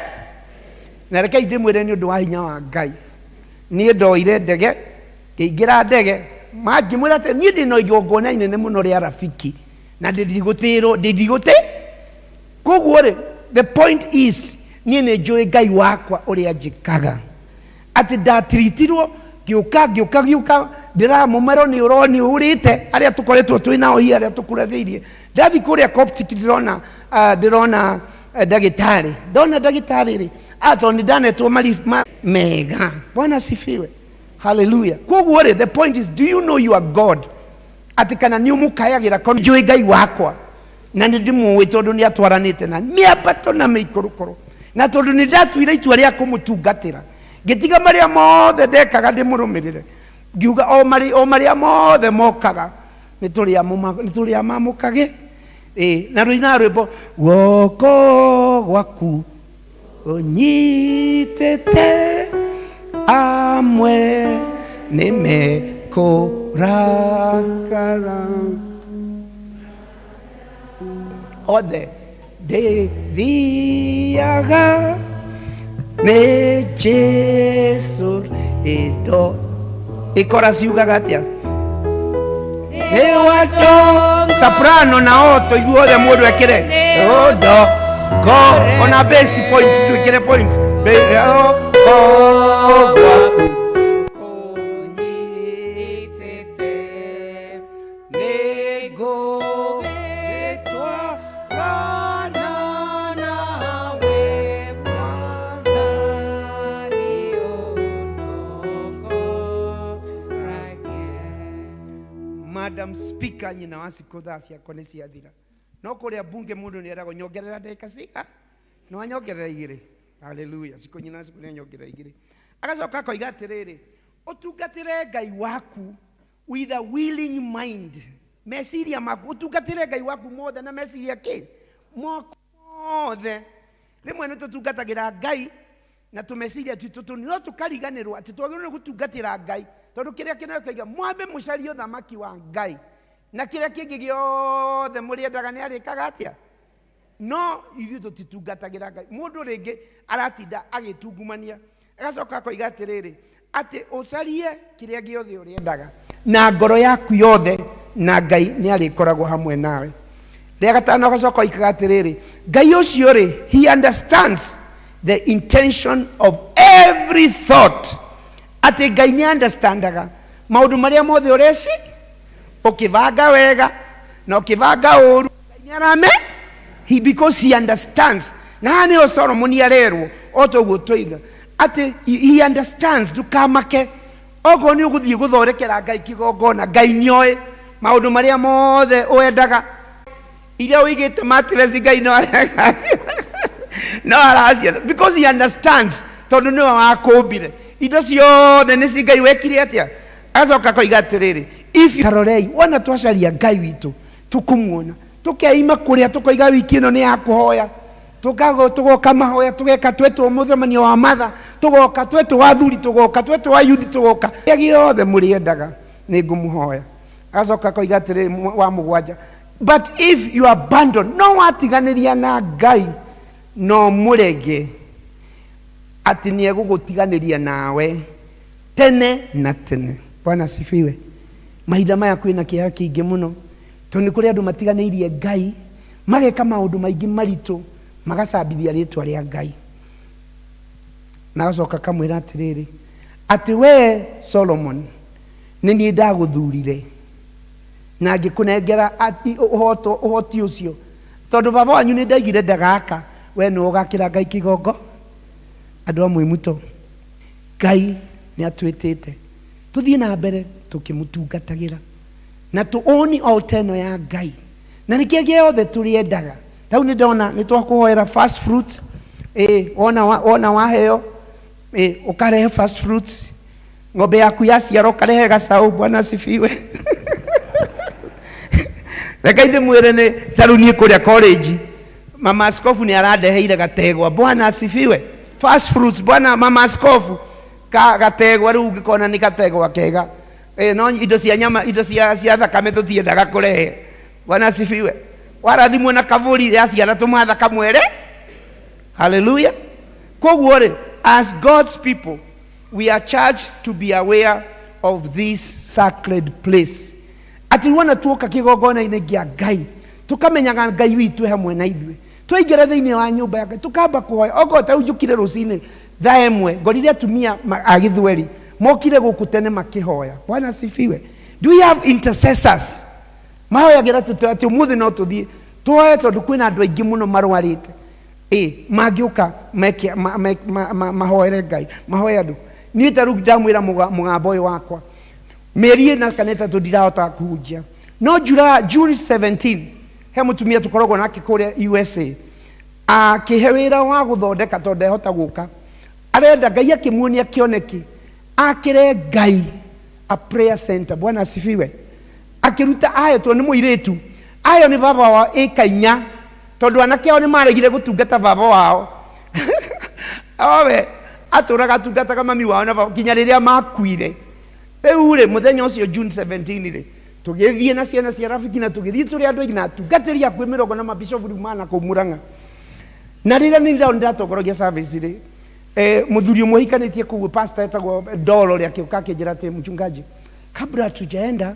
na rekei ndĩmwĩre, nĩ ũndũ wa hinya wa Ngai, niĩ ndoire ndege, ngĩingĩra ndege, mangĩmwĩra atĩ niĩ ndĩna igongona inene mũno rĩa rafiki na ndĩndigũtĩrwo ndĩndigũtĩ. Koguo rĩ, the point is, niĩ nĩ njũĩ Ngai wakwa ũrĩa njĩkaga, atĩ ndatiritirwo, ngĩũka ngĩũka ngĩũka ndĩra mũmero nĩ ũro nĩ ũrĩte arĩa tũkoretwo twĩ nao hihi arĩa tũkũranĩirie. Ndathi kũrĩa Coptic, ndĩrona ndagĩtarĩ, ndona ndagĩtarĩ rĩ, tondũ nĩ ndanetwo mega. Bwana asifiwe, haleluya. Koguo rĩ, the point is, do you know your God, atĩ kana nĩ ũmũkayagĩra? Korwo njũĩ Ngai wakwa na nĩ ndĩmũĩ, tondũ nĩ atwaranĩte na mĩambato na mĩikũrũkũrũ, na tondũ nĩ ndatuire itua rĩa kũmũtungatĩra, ngĩtiga marĩa mothe ndekaga ndĩmũrũmĩrĩre, ngiuga o marĩ o marĩa mothe mokaga nĩ tũrĩa mamũkage. Ĩ na rũinaga rwĩmbo, guoko gwaku ũnyitĩte, amwe nĩ mekũrakara, othe ndĩthiaga nĩ Jesu ĩndo ikora ciugaga atĩa, nĩ wato soprano na alto, ithuothe mũndũ ekĩre o do go, ona bass point twĩkĩre point. Guoko gwaku ũnyitĩte, nĩngũgĩtwarana nawe, Mwathani ũndongoragie. Madam Speaker, nyina wa cikũ, thaa ciakwa nĩ ciathira, no kũrĩa bunge mũndũ nĩ eragwo nyongerera ndagĩka ciga, no anyongerera 2. Haleluya. Cikũ, nyina wa cikũ nĩ anyongerera 2. Agacoka akoiga atĩrĩrĩ, ũtungatĩre Ngai waku with a willing mind, meciria maku, ũtungatĩre Ngai waku mothe na meciria kĩ maku mothe. Rĩmwe nĩ tũtungatagĩra Ngai na tũmeciria twitũ tũnini, no tũkariganĩrwo atĩ twagĩrĩirwo nĩ gũtungatĩra Ngai, tondũ kĩrĩa kĩnene kĩoiga, mwambe mũcarie ũthamaki wa Ngai na kĩrĩa kĩngĩ gĩothe mũrĩendaga nĩ arĩkaga atĩa. No ithuĩ tũtitungatagĩra Ngai. Mũndũ rĩngĩ aratinda agĩtungumania. Agacoka akoiga atĩrĩrĩ, atĩ ũcarie kĩrĩa gĩothe ũrĩendaga na ngoro yaku yothe, na Ngai nĩ arĩkoragwo hamwe nawe. Rĩa gatano agacoka oikaga atĩrĩrĩ, Ngai ũcio rĩ, he understands the intention of every thought, atĩ Ngai nĩ understandaga maũndũ marĩa mothe ũreci ũkĩbanga wega na ũkĩbanga ũru, Ngai nĩ arame he, because he understands. Na haha nĩho Solomoni arerwo o toguo twoiga. Atĩ he understands, ndũkamake. Okorwo nĩ ũgũthiĩ gũthondekera Ngai kĩgongona, Ngai nĩoĩ maũndũ marĩa mothe wendaga. Iria ũigĩte mattress, Ngai no arega no araciona, because he understands, tondũ nĩwe wakũmbire. Indo ciothe nĩ ci Ngai wekire atĩa? Agacoka akoiga atĩrĩrĩ, if tarorei, wona twacaria Ngai witũ tũkũmuona, tũkeima kũrĩa, tũkoiga wiki ĩno nĩ ya kũhoya, tũkago tũgoka mahoya, tũgeka twetwo mũcemanio wa matha, tũgoka twetwo athuri, tũgoka twetwo ayuthi, tũgoka kĩrĩa gĩothe mũrĩendaga nĩ ngũmũhoya. Agacoka akoiga atĩrĩ wa mũgwanja, but if you abandon, no watiganĩria na Ngai, no mũrege atĩ nĩ egũgũtiganĩria nawe tene na tene. Bwana asifiwe. Mahinda maya kwĩna kĩeha kĩingĩ mũno, tondũ nĩ kũrĩ andũ matiganĩirie Ngai, mageka maũndũ maingĩ maritũ, magacambithia rĩtwa rĩa Ngai. Na agacoka akamwĩra atĩrĩrĩ, atĩ we Solomon, nĩ niĩ ndagũthurire na ngĩkũnengera ũhoto ũhoti ũcio, tondũ baba wanyu nĩ ndaigire ndagaka, we nĩwe ũgakĩra Ngai kĩgongo. Andũ a Mwĩmuto, Ngai nĩ atwĩtĩte tũthiĩ na mbere tũkĩmũtungatagĩra na tũ own altar ĩno ya Ngai, na nĩkĩo gĩothe tũrĩendaga. Tau nĩ ndona nĩ twakũhoera first fruit. Ĩ wona wona waheo, ĩ ũkarehe first fruit. Ng'ombe yaku yaciara, ũkarehe gacaũ. Bwana asifiwe. Reke ndĩmwĩre, nĩ tarĩu niĩ kũrĩa college, mama askofu nĩ arandeheire gategwa. Bwana asifiwe. First fruits, bwana mama askofu ka gategwa, rĩu ũngĩkona nĩ gategwa kega. No indo cia nyama, indo cia thakame tũtiendaga kũrehe. Bwana asifiwe. Warathimwo na kabũri yaciara tũmatha kamwere. Haleluya. Koguo rĩ, as God's people we are charged to be aware of this sacred place, atĩ wona tuoka kĩgongona-inĩ kĩa Ngai, tũkamenyaga Ngai witũ e hamwe na ithuĩ. Twaingĩra thĩinĩ wa nyũmba ya Ngai, tũkamba kũhoya. Okorwo ta rĩu njũkire rũcinĩ thaa 1, ngorire atumia a gĩthweri mokire gũkũ tene makĩhoya. Bwana asifiwe. Do we have intercessors mahoyagĩra atĩ ũmũthĩ no tũthiĩ tũhoye, tondũ kwĩna andũ aingĩ mũno marwarĩte, ĩ mangĩũka meke mahoere Ngai, mahoe andũ. Niĩ ta rĩu ndamwĩra mũgambo ũyũ wakwa, mĩeri 4 kana 3 ndirahota kũhunjia, no July, June 17, he mũtumia tũkoragwo nake kũrĩa USA akĩhe wĩra wa gũthondeka, tondũ ndehota gũka. Arenda Ngai akĩmuonia kĩoneki akĩre Ngai a prayer center. Bwana asifiwe. Akĩruta ahetwo nĩ mũirĩtu ayo nĩ baba wao ĩka 4, tondũ anake ao nĩ maregire gũtungata baba wao. Owe atũraga atungataga mami wao na baba nginya rĩrĩa makuire. Rĩu rĩ, mũthenya ũcio June 17 rĩ, tũgĩthiĩ na ciana cia rafiki, na tũgĩthiĩ tũrĩ andũ aingĩ na atungatĩri hakuhĩ 20 na mabishopu rĩu mana kũu Murang'a. Na rĩrĩa nĩ ndĩratongoragia service rĩ, mũthuri ũmwe ũhikanĩtie kũu, pastor etagwo Ndolo rĩ, akĩũka akĩnjĩra atĩ, "Mchungaji, kabla hatujaenda,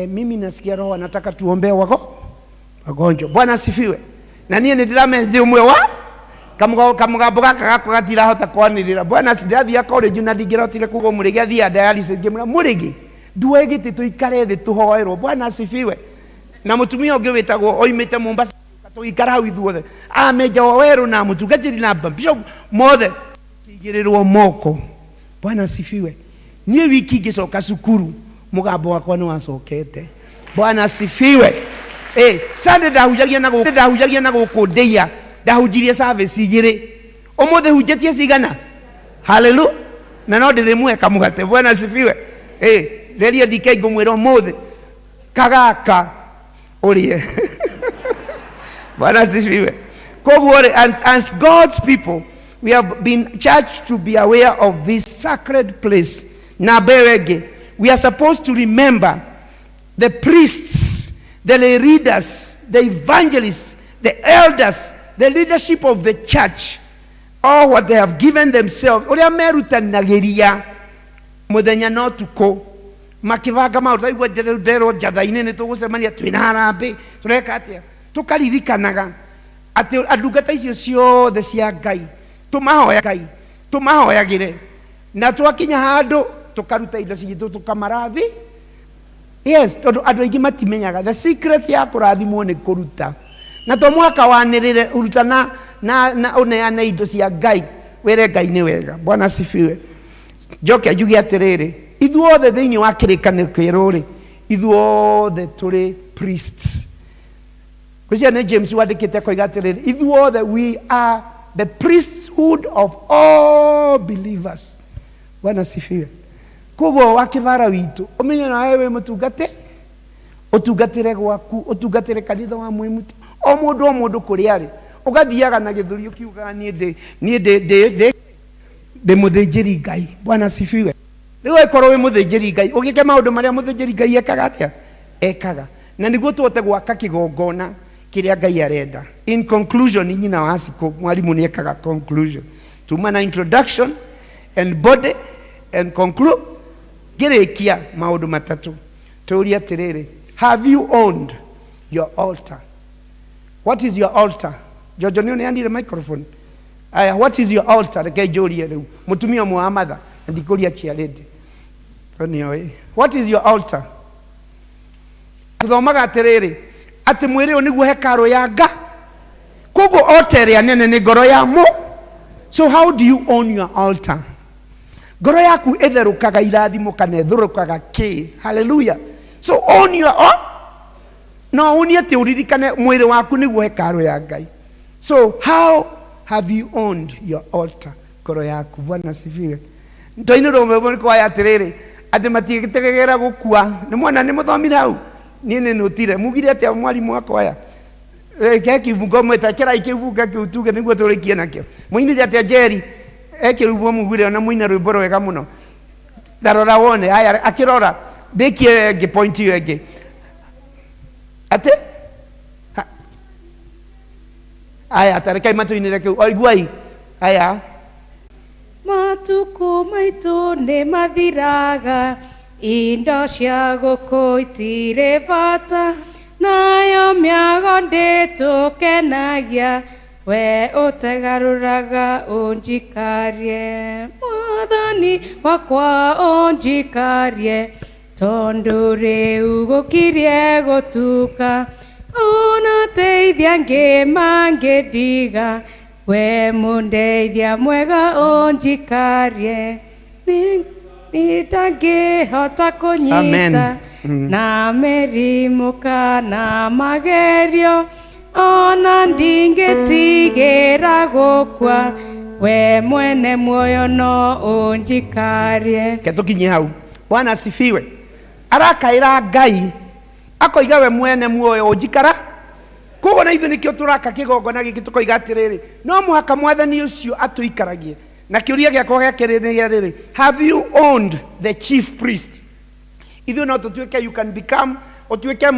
mimi nasikia Roho anataka tuombee wagonjwa." Bwana asifiwe. Na niĩ nĩ ndĩramenya ũmwe wa kamũgambo gaka gakwa gatirahota kwanĩrĩra. Bwana asifiwe. Ndĩrathiaga college na ndingĩrotire kuga mũrĩgi athiaga dialysis. Ngĩmwĩra, "Mũrĩgi, nduoe gĩtĩ tũikare thĩ tũhoerwo." Bwana asifiwe. Na mũtumia ũngĩ wĩtagwo oimĩte Mombasa, tũgĩikara hau ithuothe, amenja wa werũ na mũtungatĩri na bishop mothe, kĩigĩrĩrwo moko. Bwana asifiwe. Niĩ wiki ngĩcoka cukuru, mũgambo wakwa nĩ wacokete. Bwana asifiwe. Sunday ndahunjagia na gũkũ ndĩia, ndahunjirie service 2. Ũmũthĩ hunjĩtie cigana? Haleluya. Na no ndĩrĩmũhe kamũgate. Bwana asifiwe. Rĩria ndike ngũmwĩra ũmũthĩ kagaka ũrĩe. Bwana asifiwe. Koguo rĩ, and as God's people we have been charged to be aware of this sacred place. Na mbere ĩngĩ, we are supposed to remember the priests, the leaders, the evangelists, the elders, the leadership of the church, all what they have given themselves, ũrĩa merutanagĩria mũthenya na ũtukũ makĩbanga maũndũ. Taigua nderwo njatha-inĩ nĩ tũgũcemania, twĩna harambĩ, tũreka atĩa, tũkaririkanaga atĩ andungata icio ciothe cia Ngai tũmahoya, Ngai tũmahoyagĩre, na twakinya handũ tũkaruta indo citũ tũkamarathi. Yes, tondũ andũ aingĩ matimenyaga the secret ya kũrathimwo nĩ kũruta, na to mũhaka wanĩrĩre. Ruta na ũneane indo cia Ngai. Wĩre Ngai nĩ wega. Bwana asifiwe. Njoke njuge atĩrĩrĩ, ithuothe thĩinĩ wa kĩrĩkanĩro kĩerũ rĩ, ithuothe tũrĩ priests. Ngwĩciria nĩ James wandĩkĩte akoiga atĩrĩrĩ, ithuothe we are the priesthood of all believers. Bwana asifiwe. Koguo wa kĩbara witũ, ũmenye nawe wĩ mũtungate, ũtungatĩre gwaku, ũtungatĩre kanitha wa Mwĩmuto, o mũndũ o mũndũ kũrĩa arĩ, ũgathiaga na gĩthũri ũkiugaga niĩ ndĩ niĩ ndĩ ndĩ ndĩ ndĩ mũthĩnjĩri Ngai. Bwana asifiwe. Rĩu angĩkorwo wĩ mũthĩnjĩri Ngai, ũgĩke maũndũ marĩa mũthĩnjĩri Ngai ekaga atĩa? Ekaga. Na nĩguo tũhote gwaka kĩgongona kĩrĩa Ngai arenda. In conclusion, nyina wa Cikũ, mwarimũ nĩ ekaga conclusion. Tuma na introduction and body and conclude. Ngĩrĩkia maũndũ matatũ. Tũrie atĩrĩrĩ, have you owned your altar? What is your altar? Jojo nĩ ũneanire microphone. Aya, what is your altar? Reke njũrie rĩu. Mũtumia ũmwe wa matha, na ndikũria chairlady. Tondũ nĩoĩ. What is your altar? Tũthomaga atĩrĩrĩ, atĩ mwĩrĩ ũyũ nĩguo hekarũ ya Nga. Koguo altar ĩrĩa nene nĩ ngoro ya mũ. So how do you own your altar? Ngoro yaku ĩtherũkaga irathimo kana ĩtherũkaga kĩ? Hallelujah. So own your own. No ũnie atĩ ũririkane mwĩrĩ waku nĩguo hekarũ ya Ngai. So how have you owned your altar? Ngoro yaku. Bwana asifiwe. Twainĩrwo rwĩmbo nĩ kwaya atĩrĩrĩ, atĩ matiĩtegegera gũkua. Nĩ mwana nĩ mũthomire hau? Niĩ nĩ nũtire. Mugire atĩa mwarimũ wa kwaya? Ke kĩbungo mwĩta kĩrai kĩbunga kĩu tuge nĩguo tũrĩkie nakĩo. Mũinire atĩa Njeri? Ekĩrugwo mugire ona mũina rwĩmbo rwega mũno. Ta rora wone. Haya akĩrora. Ndĩkie ĩngĩ point ĩyo ĩngĩ. Atĩ? Aya tarekai matũinĩre kĩu. Oiguai. Aya. Matukũ maitũ nĩ mathiraga, indo cia gũkũ itirĩ bata, nayo mĩago ndĩtũkenagia, we ũtegarũraga ũnjikarie, Mwathani wakwa ũnjikarie, tondũ rĩu gũkirie gũtuka, ona teithia ngĩma ngĩndiga, we mũndeithia mwega ũnjikarie, ndangĩhota kũnyita Amen. na mĩrimũ kana magerio, ona ndingĩtigĩra gũkua, we mwene muoyo no ũnjikarie. Reke tũkinye hau. Bwana asifiwe. Arakaĩra Ngai akoiga we mwene muoyo ũnjikara. Koguo na ithuĩ nĩkĩo tũraka kĩgongona gĩkĩ tũkoiga atĩrĩrĩ, no mũhaka mwathani ũcio atũikaragie. Na kĩũria gĩakwa gĩa kerĩ nĩ gĩa rĩrĩ, have you owned the chief priest? Ithuĩ no tũtuĩke, you can become, ũtuĩke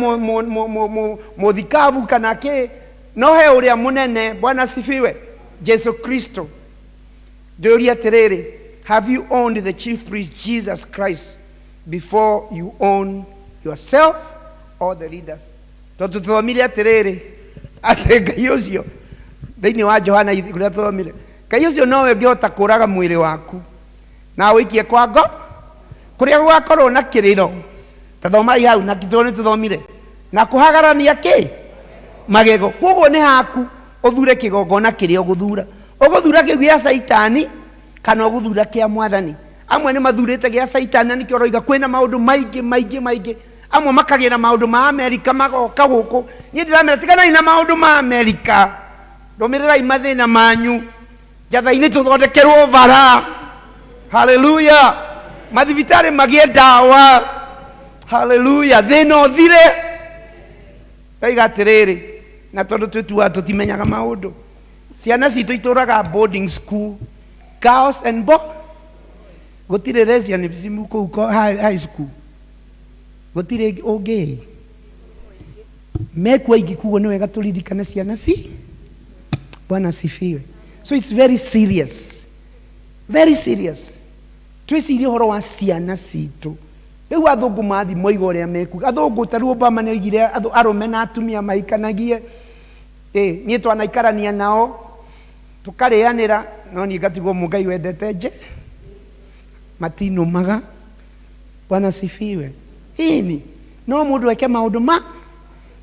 mũthikabu kana kĩ, no he ũrĩa mũnene. Bwana asifiwe. Jesu Kristo. Ndĩũrie atĩrĩrĩ, have you owned the chief priest Jesus Christ before you own yourself or the leaders? Tondũ tũthomire atĩrĩrĩ, atĩ Ngai ũcio thĩinĩ wa Johana kũrĩa tũthomire, Ngai ũcio nowe ũngĩhota kũraga mwĩrĩ waku na ũikie kwa ngo kũrĩa gũgakorwo na kĩrĩro. Ta thomai hau, na tondũ nĩ tũthomire na kũhagarania kĩ magego. Koguo nĩ haku ũthure kĩgongona kĩrĩa ũgũthura. Ũgũthura kĩu gĩa Caitani kana ũgũthura kĩa Mwathani. Amwe nĩ mathurĩte gĩa Caitani na nĩkĩo ũroiga kwĩna maũndũ maingĩ maingĩ maingĩ. Amwe makagĩra maũndũ ma Amerika magoka gũkũ. Niĩ ndĩramera tiganai na maũndũ ma Amerika, rũmĩrĩrai mathĩna manyu. Njatha-inĩ tũthondekerwo bara. Haleluya. Mathibitarĩ magĩe ndawa. Haleluya. Thĩna ũthire. Ndaiga atĩrĩrĩ, na tondũ twĩtuaga tũtimenyaga maũndũ, ciana citũ itũraga boarding school, girls and boys. Gũtirĩ lesbianism kũu high school. Gũtirĩ ũngĩ. Mekuo aingĩ, koguo nĩ wega tũririkane ciana ci. Bwana asifiwe. So it's very serious. Very serious. Twĩcirie ũhoro wa ciana citũ. Rĩu athũngũ mathi moiga ũrĩa mekuga. Athũngũ ta rĩu Obama nĩ oigire arũme na atumia mahikanagie. Niĩ twanaikarania nao tũkarĩanĩra, no niĩ ngatigwo Mũngai wendete nje. Matinũmaga. Bwana asifiwe. Ĩni, no mũndũ eke maũndũ ma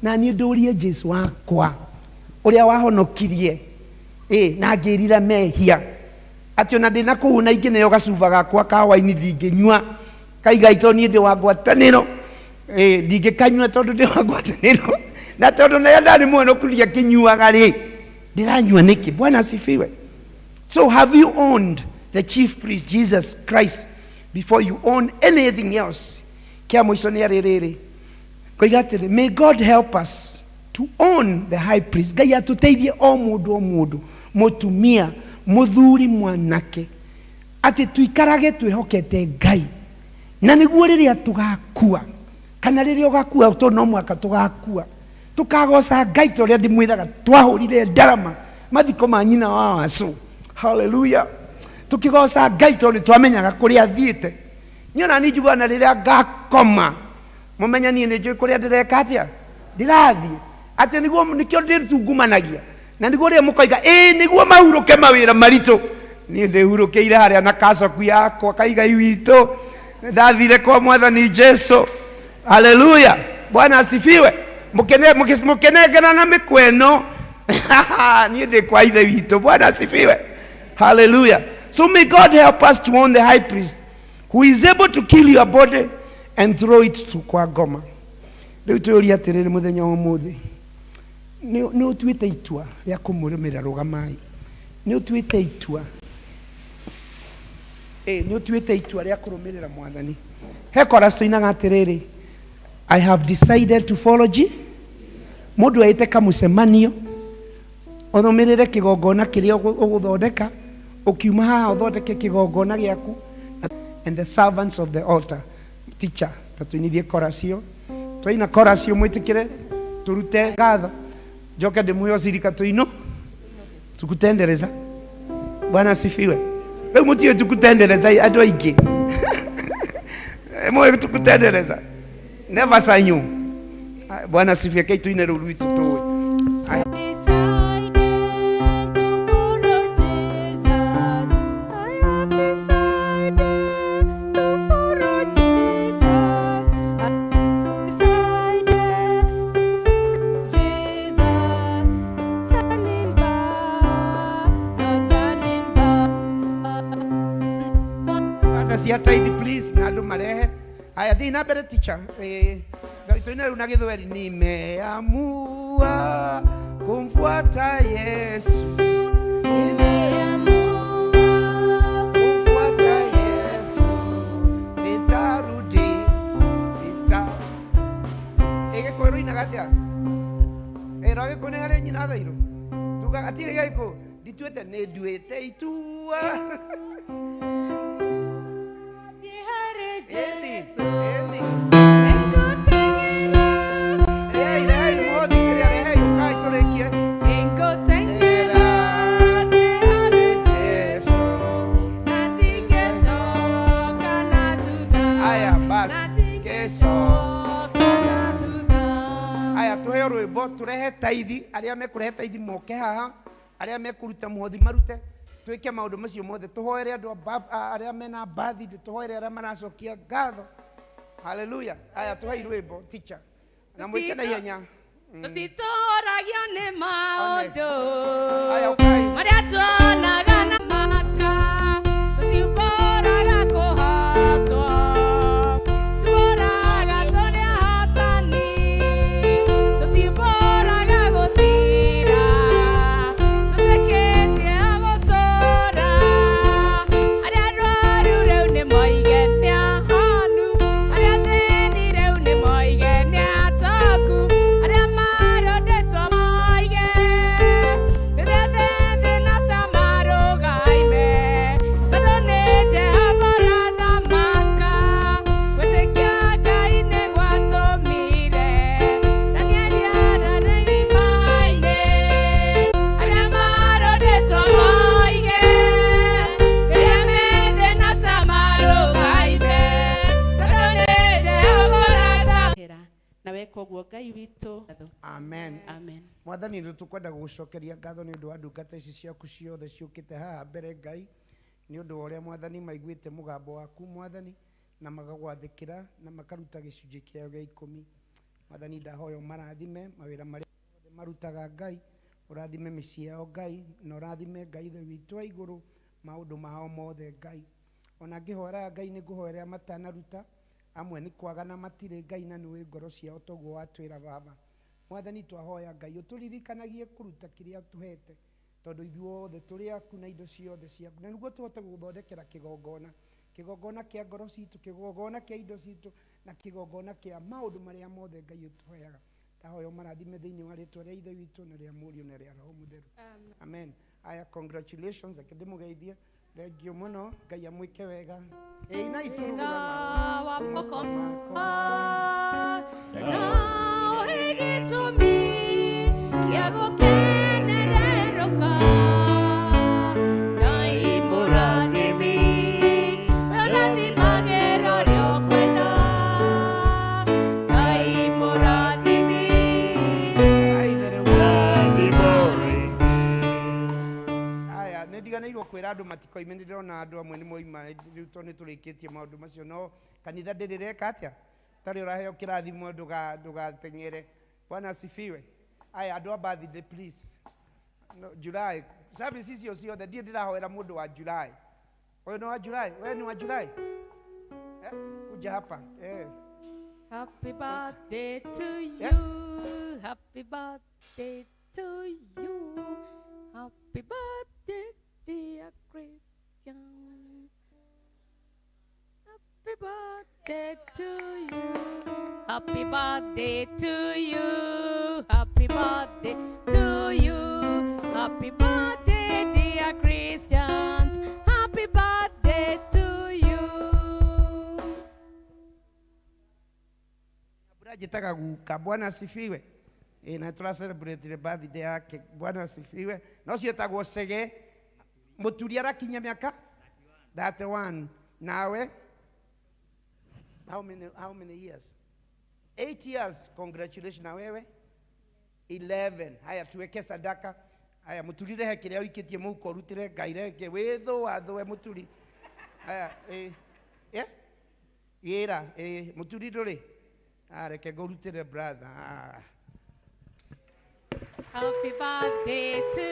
na niĩ ndũrie Jesu wakwa ũrĩa wahonokirie, na ngĩrira mehia. Atĩ ona ndĩna kũu na ingĩneo gacuba gakwa ka waini ndingĩnyua. Kaigai tondũ niĩ ndĩ wa ngwatanĩro. Ĩ, ndingĩkanyua tondũ ndĩ wa ngwatanĩro. Na tondũ na ndarĩ mũhonoku ndiakĩnyuaga rĩ, ndĩranyua nĩkĩ? Bwana asifiwe. So have you owned the chief priest, Jesus Christ, before you own anything else? Kĩa mũico nĩ arĩrĩrĩ. Koiga atĩrĩ, may God help us to own the high priest. Ngai atũteithie o mũndũ o mũndũ, mũtumia, mũthuri, mwanake, atĩ tuikarage twĩhokete Ngai. Na nĩguo rĩrĩa tũgakua, kana rĩrĩa ũgakua, tondũ no mũhaka tũgakua, tũkagoca Ngai ta ũrĩa ndĩmwĩraga twahũrire ndarama mathiko ma nyina wa Wacũ. Hallelujah. Tũkĩgoca Ngai tondũ nĩtwamenyaga kũrĩa athiĩte. Niĩ ona niĩ njiguaga na rĩrĩa ngakoma, mũmenye niĩ nĩ njũĩ kũrĩa ndĩreka atĩa, ndĩrathiĩ. Atĩ nĩguo nĩkĩo ndĩtungumanagia, na nĩguo rĩrĩa mũkoiga ĩĩ nĩguo mahurũke mawĩra maritũ, niĩ ndĩhurũkĩire harĩa na kacoku yakwa kaigai witũ, ndathire kwa Mwathani Jesu. Haleluya, Bwana asifiwe. Mũkĩnengera na mĩkwa ĩno niĩ ndĩ kwa ithe witũ. Bwana asifiwe. Haleluya. So may God help us to own the high priest who is able to kill your body and throw it to kwa ngoma. Rĩu twĩũrie atĩrĩrĩ mũthenya wa ũmũthĩ, nĩ ũtuĩte itua rĩa kũmũrũmĩrĩra? Rũgamai. Nĩ ũtuĩte itua? Nĩ ũtuĩte itua rĩa kũrũmĩrĩra Mwathani? He chorus tũinaga atĩrĩrĩ, I have decided to follow G. Mũndũ eĩte kamũcemanio, ũrũmĩrĩre kĩgongona kĩrĩa ũgũthondeka, ũkiuma haha ũthondeke kĩgongona gĩaku. And the servants of the altar. Teacher, ta tũinithie chorus ĩyo. Twaina chorus ĩyo mwĩtĩkĩre tũrute ngatho. Njoke ndĩmwĩhe ũcirika tũino. Tukutendereza. Bwana asifiwe. Rĩu mũtiũĩ tukutendereza andũ aingĩ. Mũĩ tukutendereza. Never sanyu. Bwana asifiwe. Kei tuine rũu rwitũ tũĩ. Decided to follow Jesus. I have decided to follow Jesus. I decided to follow Jesus. Turning back, no turning back. Sasa cia tithe please, na andũ marehe. Haya, thiĩ na mbere teacher. Tuine rĩu na Gĩthweri. Nimeamua kumfuata Yesu. Nimeamua kumfuata Yesu. Sitarudi, sita. Gĩkũyũ rũinaga atĩa? Ĩro Gĩkũyũ nĩ harĩ nyina thairũ. Tugaga atirĩ Gĩkũyũ. Ndituĩte nĩ nduĩte itua. Ĩni, ĩni. Rehei, rehei mũhothi kĩrĩa, rehei, ũkai tũrĩkie. Jesu. Aya, basi. Kesho. Aya, tũheo rwĩmbo, tũrehe taithi, arĩa mekũrehe taithi moke haha, arĩa mekũruta mũhothi marute, twĩke maũndũ macio mothe, tũhoere andũ arĩa mena birthday, tũhoere arĩa maracokia ngatho. Haleluya. Aya, tũhei rwĩmbo, teacher. Na mwĩke na ihenya. Tũtitũragio nĩ maũndũ Aya, ũkai. marĩa tuonaga na maka, tũtiũmbũraga kũhotwo, tuonaga tũrĩ ahotani, tũtiũmbũraga gũthira, tũtĩkĩtie o gũtũũra. Arĩa arwaru rĩu nĩ moige nĩ ahonu, arĩa athĩni rĩu nĩ moige nĩ atongu, arĩa marondetwo moige rĩrĩa thĩna ta marũgaime, tondũ nĩ Jehova ũrathamaka. Gwĩtĩkia Ngai nĩ gwatũmire Danieli arare irima-inĩ, arĩa marondetwo moige rĩrĩa me thĩna ta marũgaime, tondũ nĩ Jehova ũrathamaka. Na weka ũguo Ngai witũ. Amen. Amen. Mwathani, nĩ tũkwenda gũgũcokeria ngatho nĩ ũndũ wa ndungata ici ciaku ciothe ciũkĩte haha mbere Ngai, nĩ ũndũ wa ũrĩa Mwathani maiguĩte mũgambo waku Mwathani, na magagwathĩkĩra na makaruta gĩcunjĩ kĩao gĩa ikũmi. Mwathani, ndahoya ũmarathime mawĩra marĩa mothe marutaga Ngai, ũrathime mĩciĩ yao Ngai, na ũrathime Ngai Ithe witũ wa igũrũ Maũndũ mao mothe Ngai. Ona ngĩhoera Ngai nĩ ngũhoera matanaruta amwe nĩ kwagana matirĩ Ngai na nĩũĩ ngoro ciao toguo watwĩra baba. Mwathani twahoya Ngai ũtũririkanagie kũruta kĩrĩa tũhete tondũ ithuothe tũrĩ aku na indo ciothe ciaku na nĩguo tũhote gũgũthondekera kĩgongona kĩgongona kĩa ngoro citũ kĩgongona kĩa indo citũ na kĩgongona kĩa maũndũ marĩa mothe Ngai ũtũheaga. Ndahoya ũmarathime thĩinĩ wa rĩtwa rĩa Ithe witũ na rĩa Mũriũ na rĩa Roho Mũtheru. Amen. Aya, congratulations, reke ndĩmũgeithie. Thank you mũno, Ngai amwĩke wega. Ĩĩ na iturugũra wa moko moko makwa. na gĩtũmi gĩa gũkenererũka Ngai mũrathimi ũrathimage ũrĩa ũkwenda Ngai mũrathimi Aya, nä ndiganä kwä ra andå matikoime nä ndärona andå amwe nä moima rä u tondå nä tå rä kä tie maå ndå macio no kanitha ndä rä reka atä a tarä å raheo kä rathimo ndågateng'ere. Bwana asifiwe. Aya, andå a birthday please. No, July service icio ciothe ndirä ndä rahoera må ndå wa July. Ũyũ nĩ wa July, we nĩ wa July, eh, kuja hapa eh. Happy birthday to you. Yeah. Happy birthday to you. Happy birthday, dear Christian. Happy birthday to you. Happy birthday to you. Happy birthday to you. Happy birthday, dear Christians. Happy birthday to you. Njĩtaga guka. Bwana asifiwe. Ĩ na tũra celebrate birthday yake. Bwana asifiwe. Na ũcio etagwo Cege mũturi arakinyia mĩaka 31. Nawe how many years? 8 years, congratulations. Na wewe 11. Haya, tuweke sadaka. Haya, mũturi, rehe kĩrĩa ũikĩtie mũhuko ũrutĩre Ngai. Reke wĩthũa thũe mũturi. Haya, ĩ eh gĩra ĩ mũturi ndũrĩ. Ah, reke ngũrutĩre brother. Ah. Happy birthday to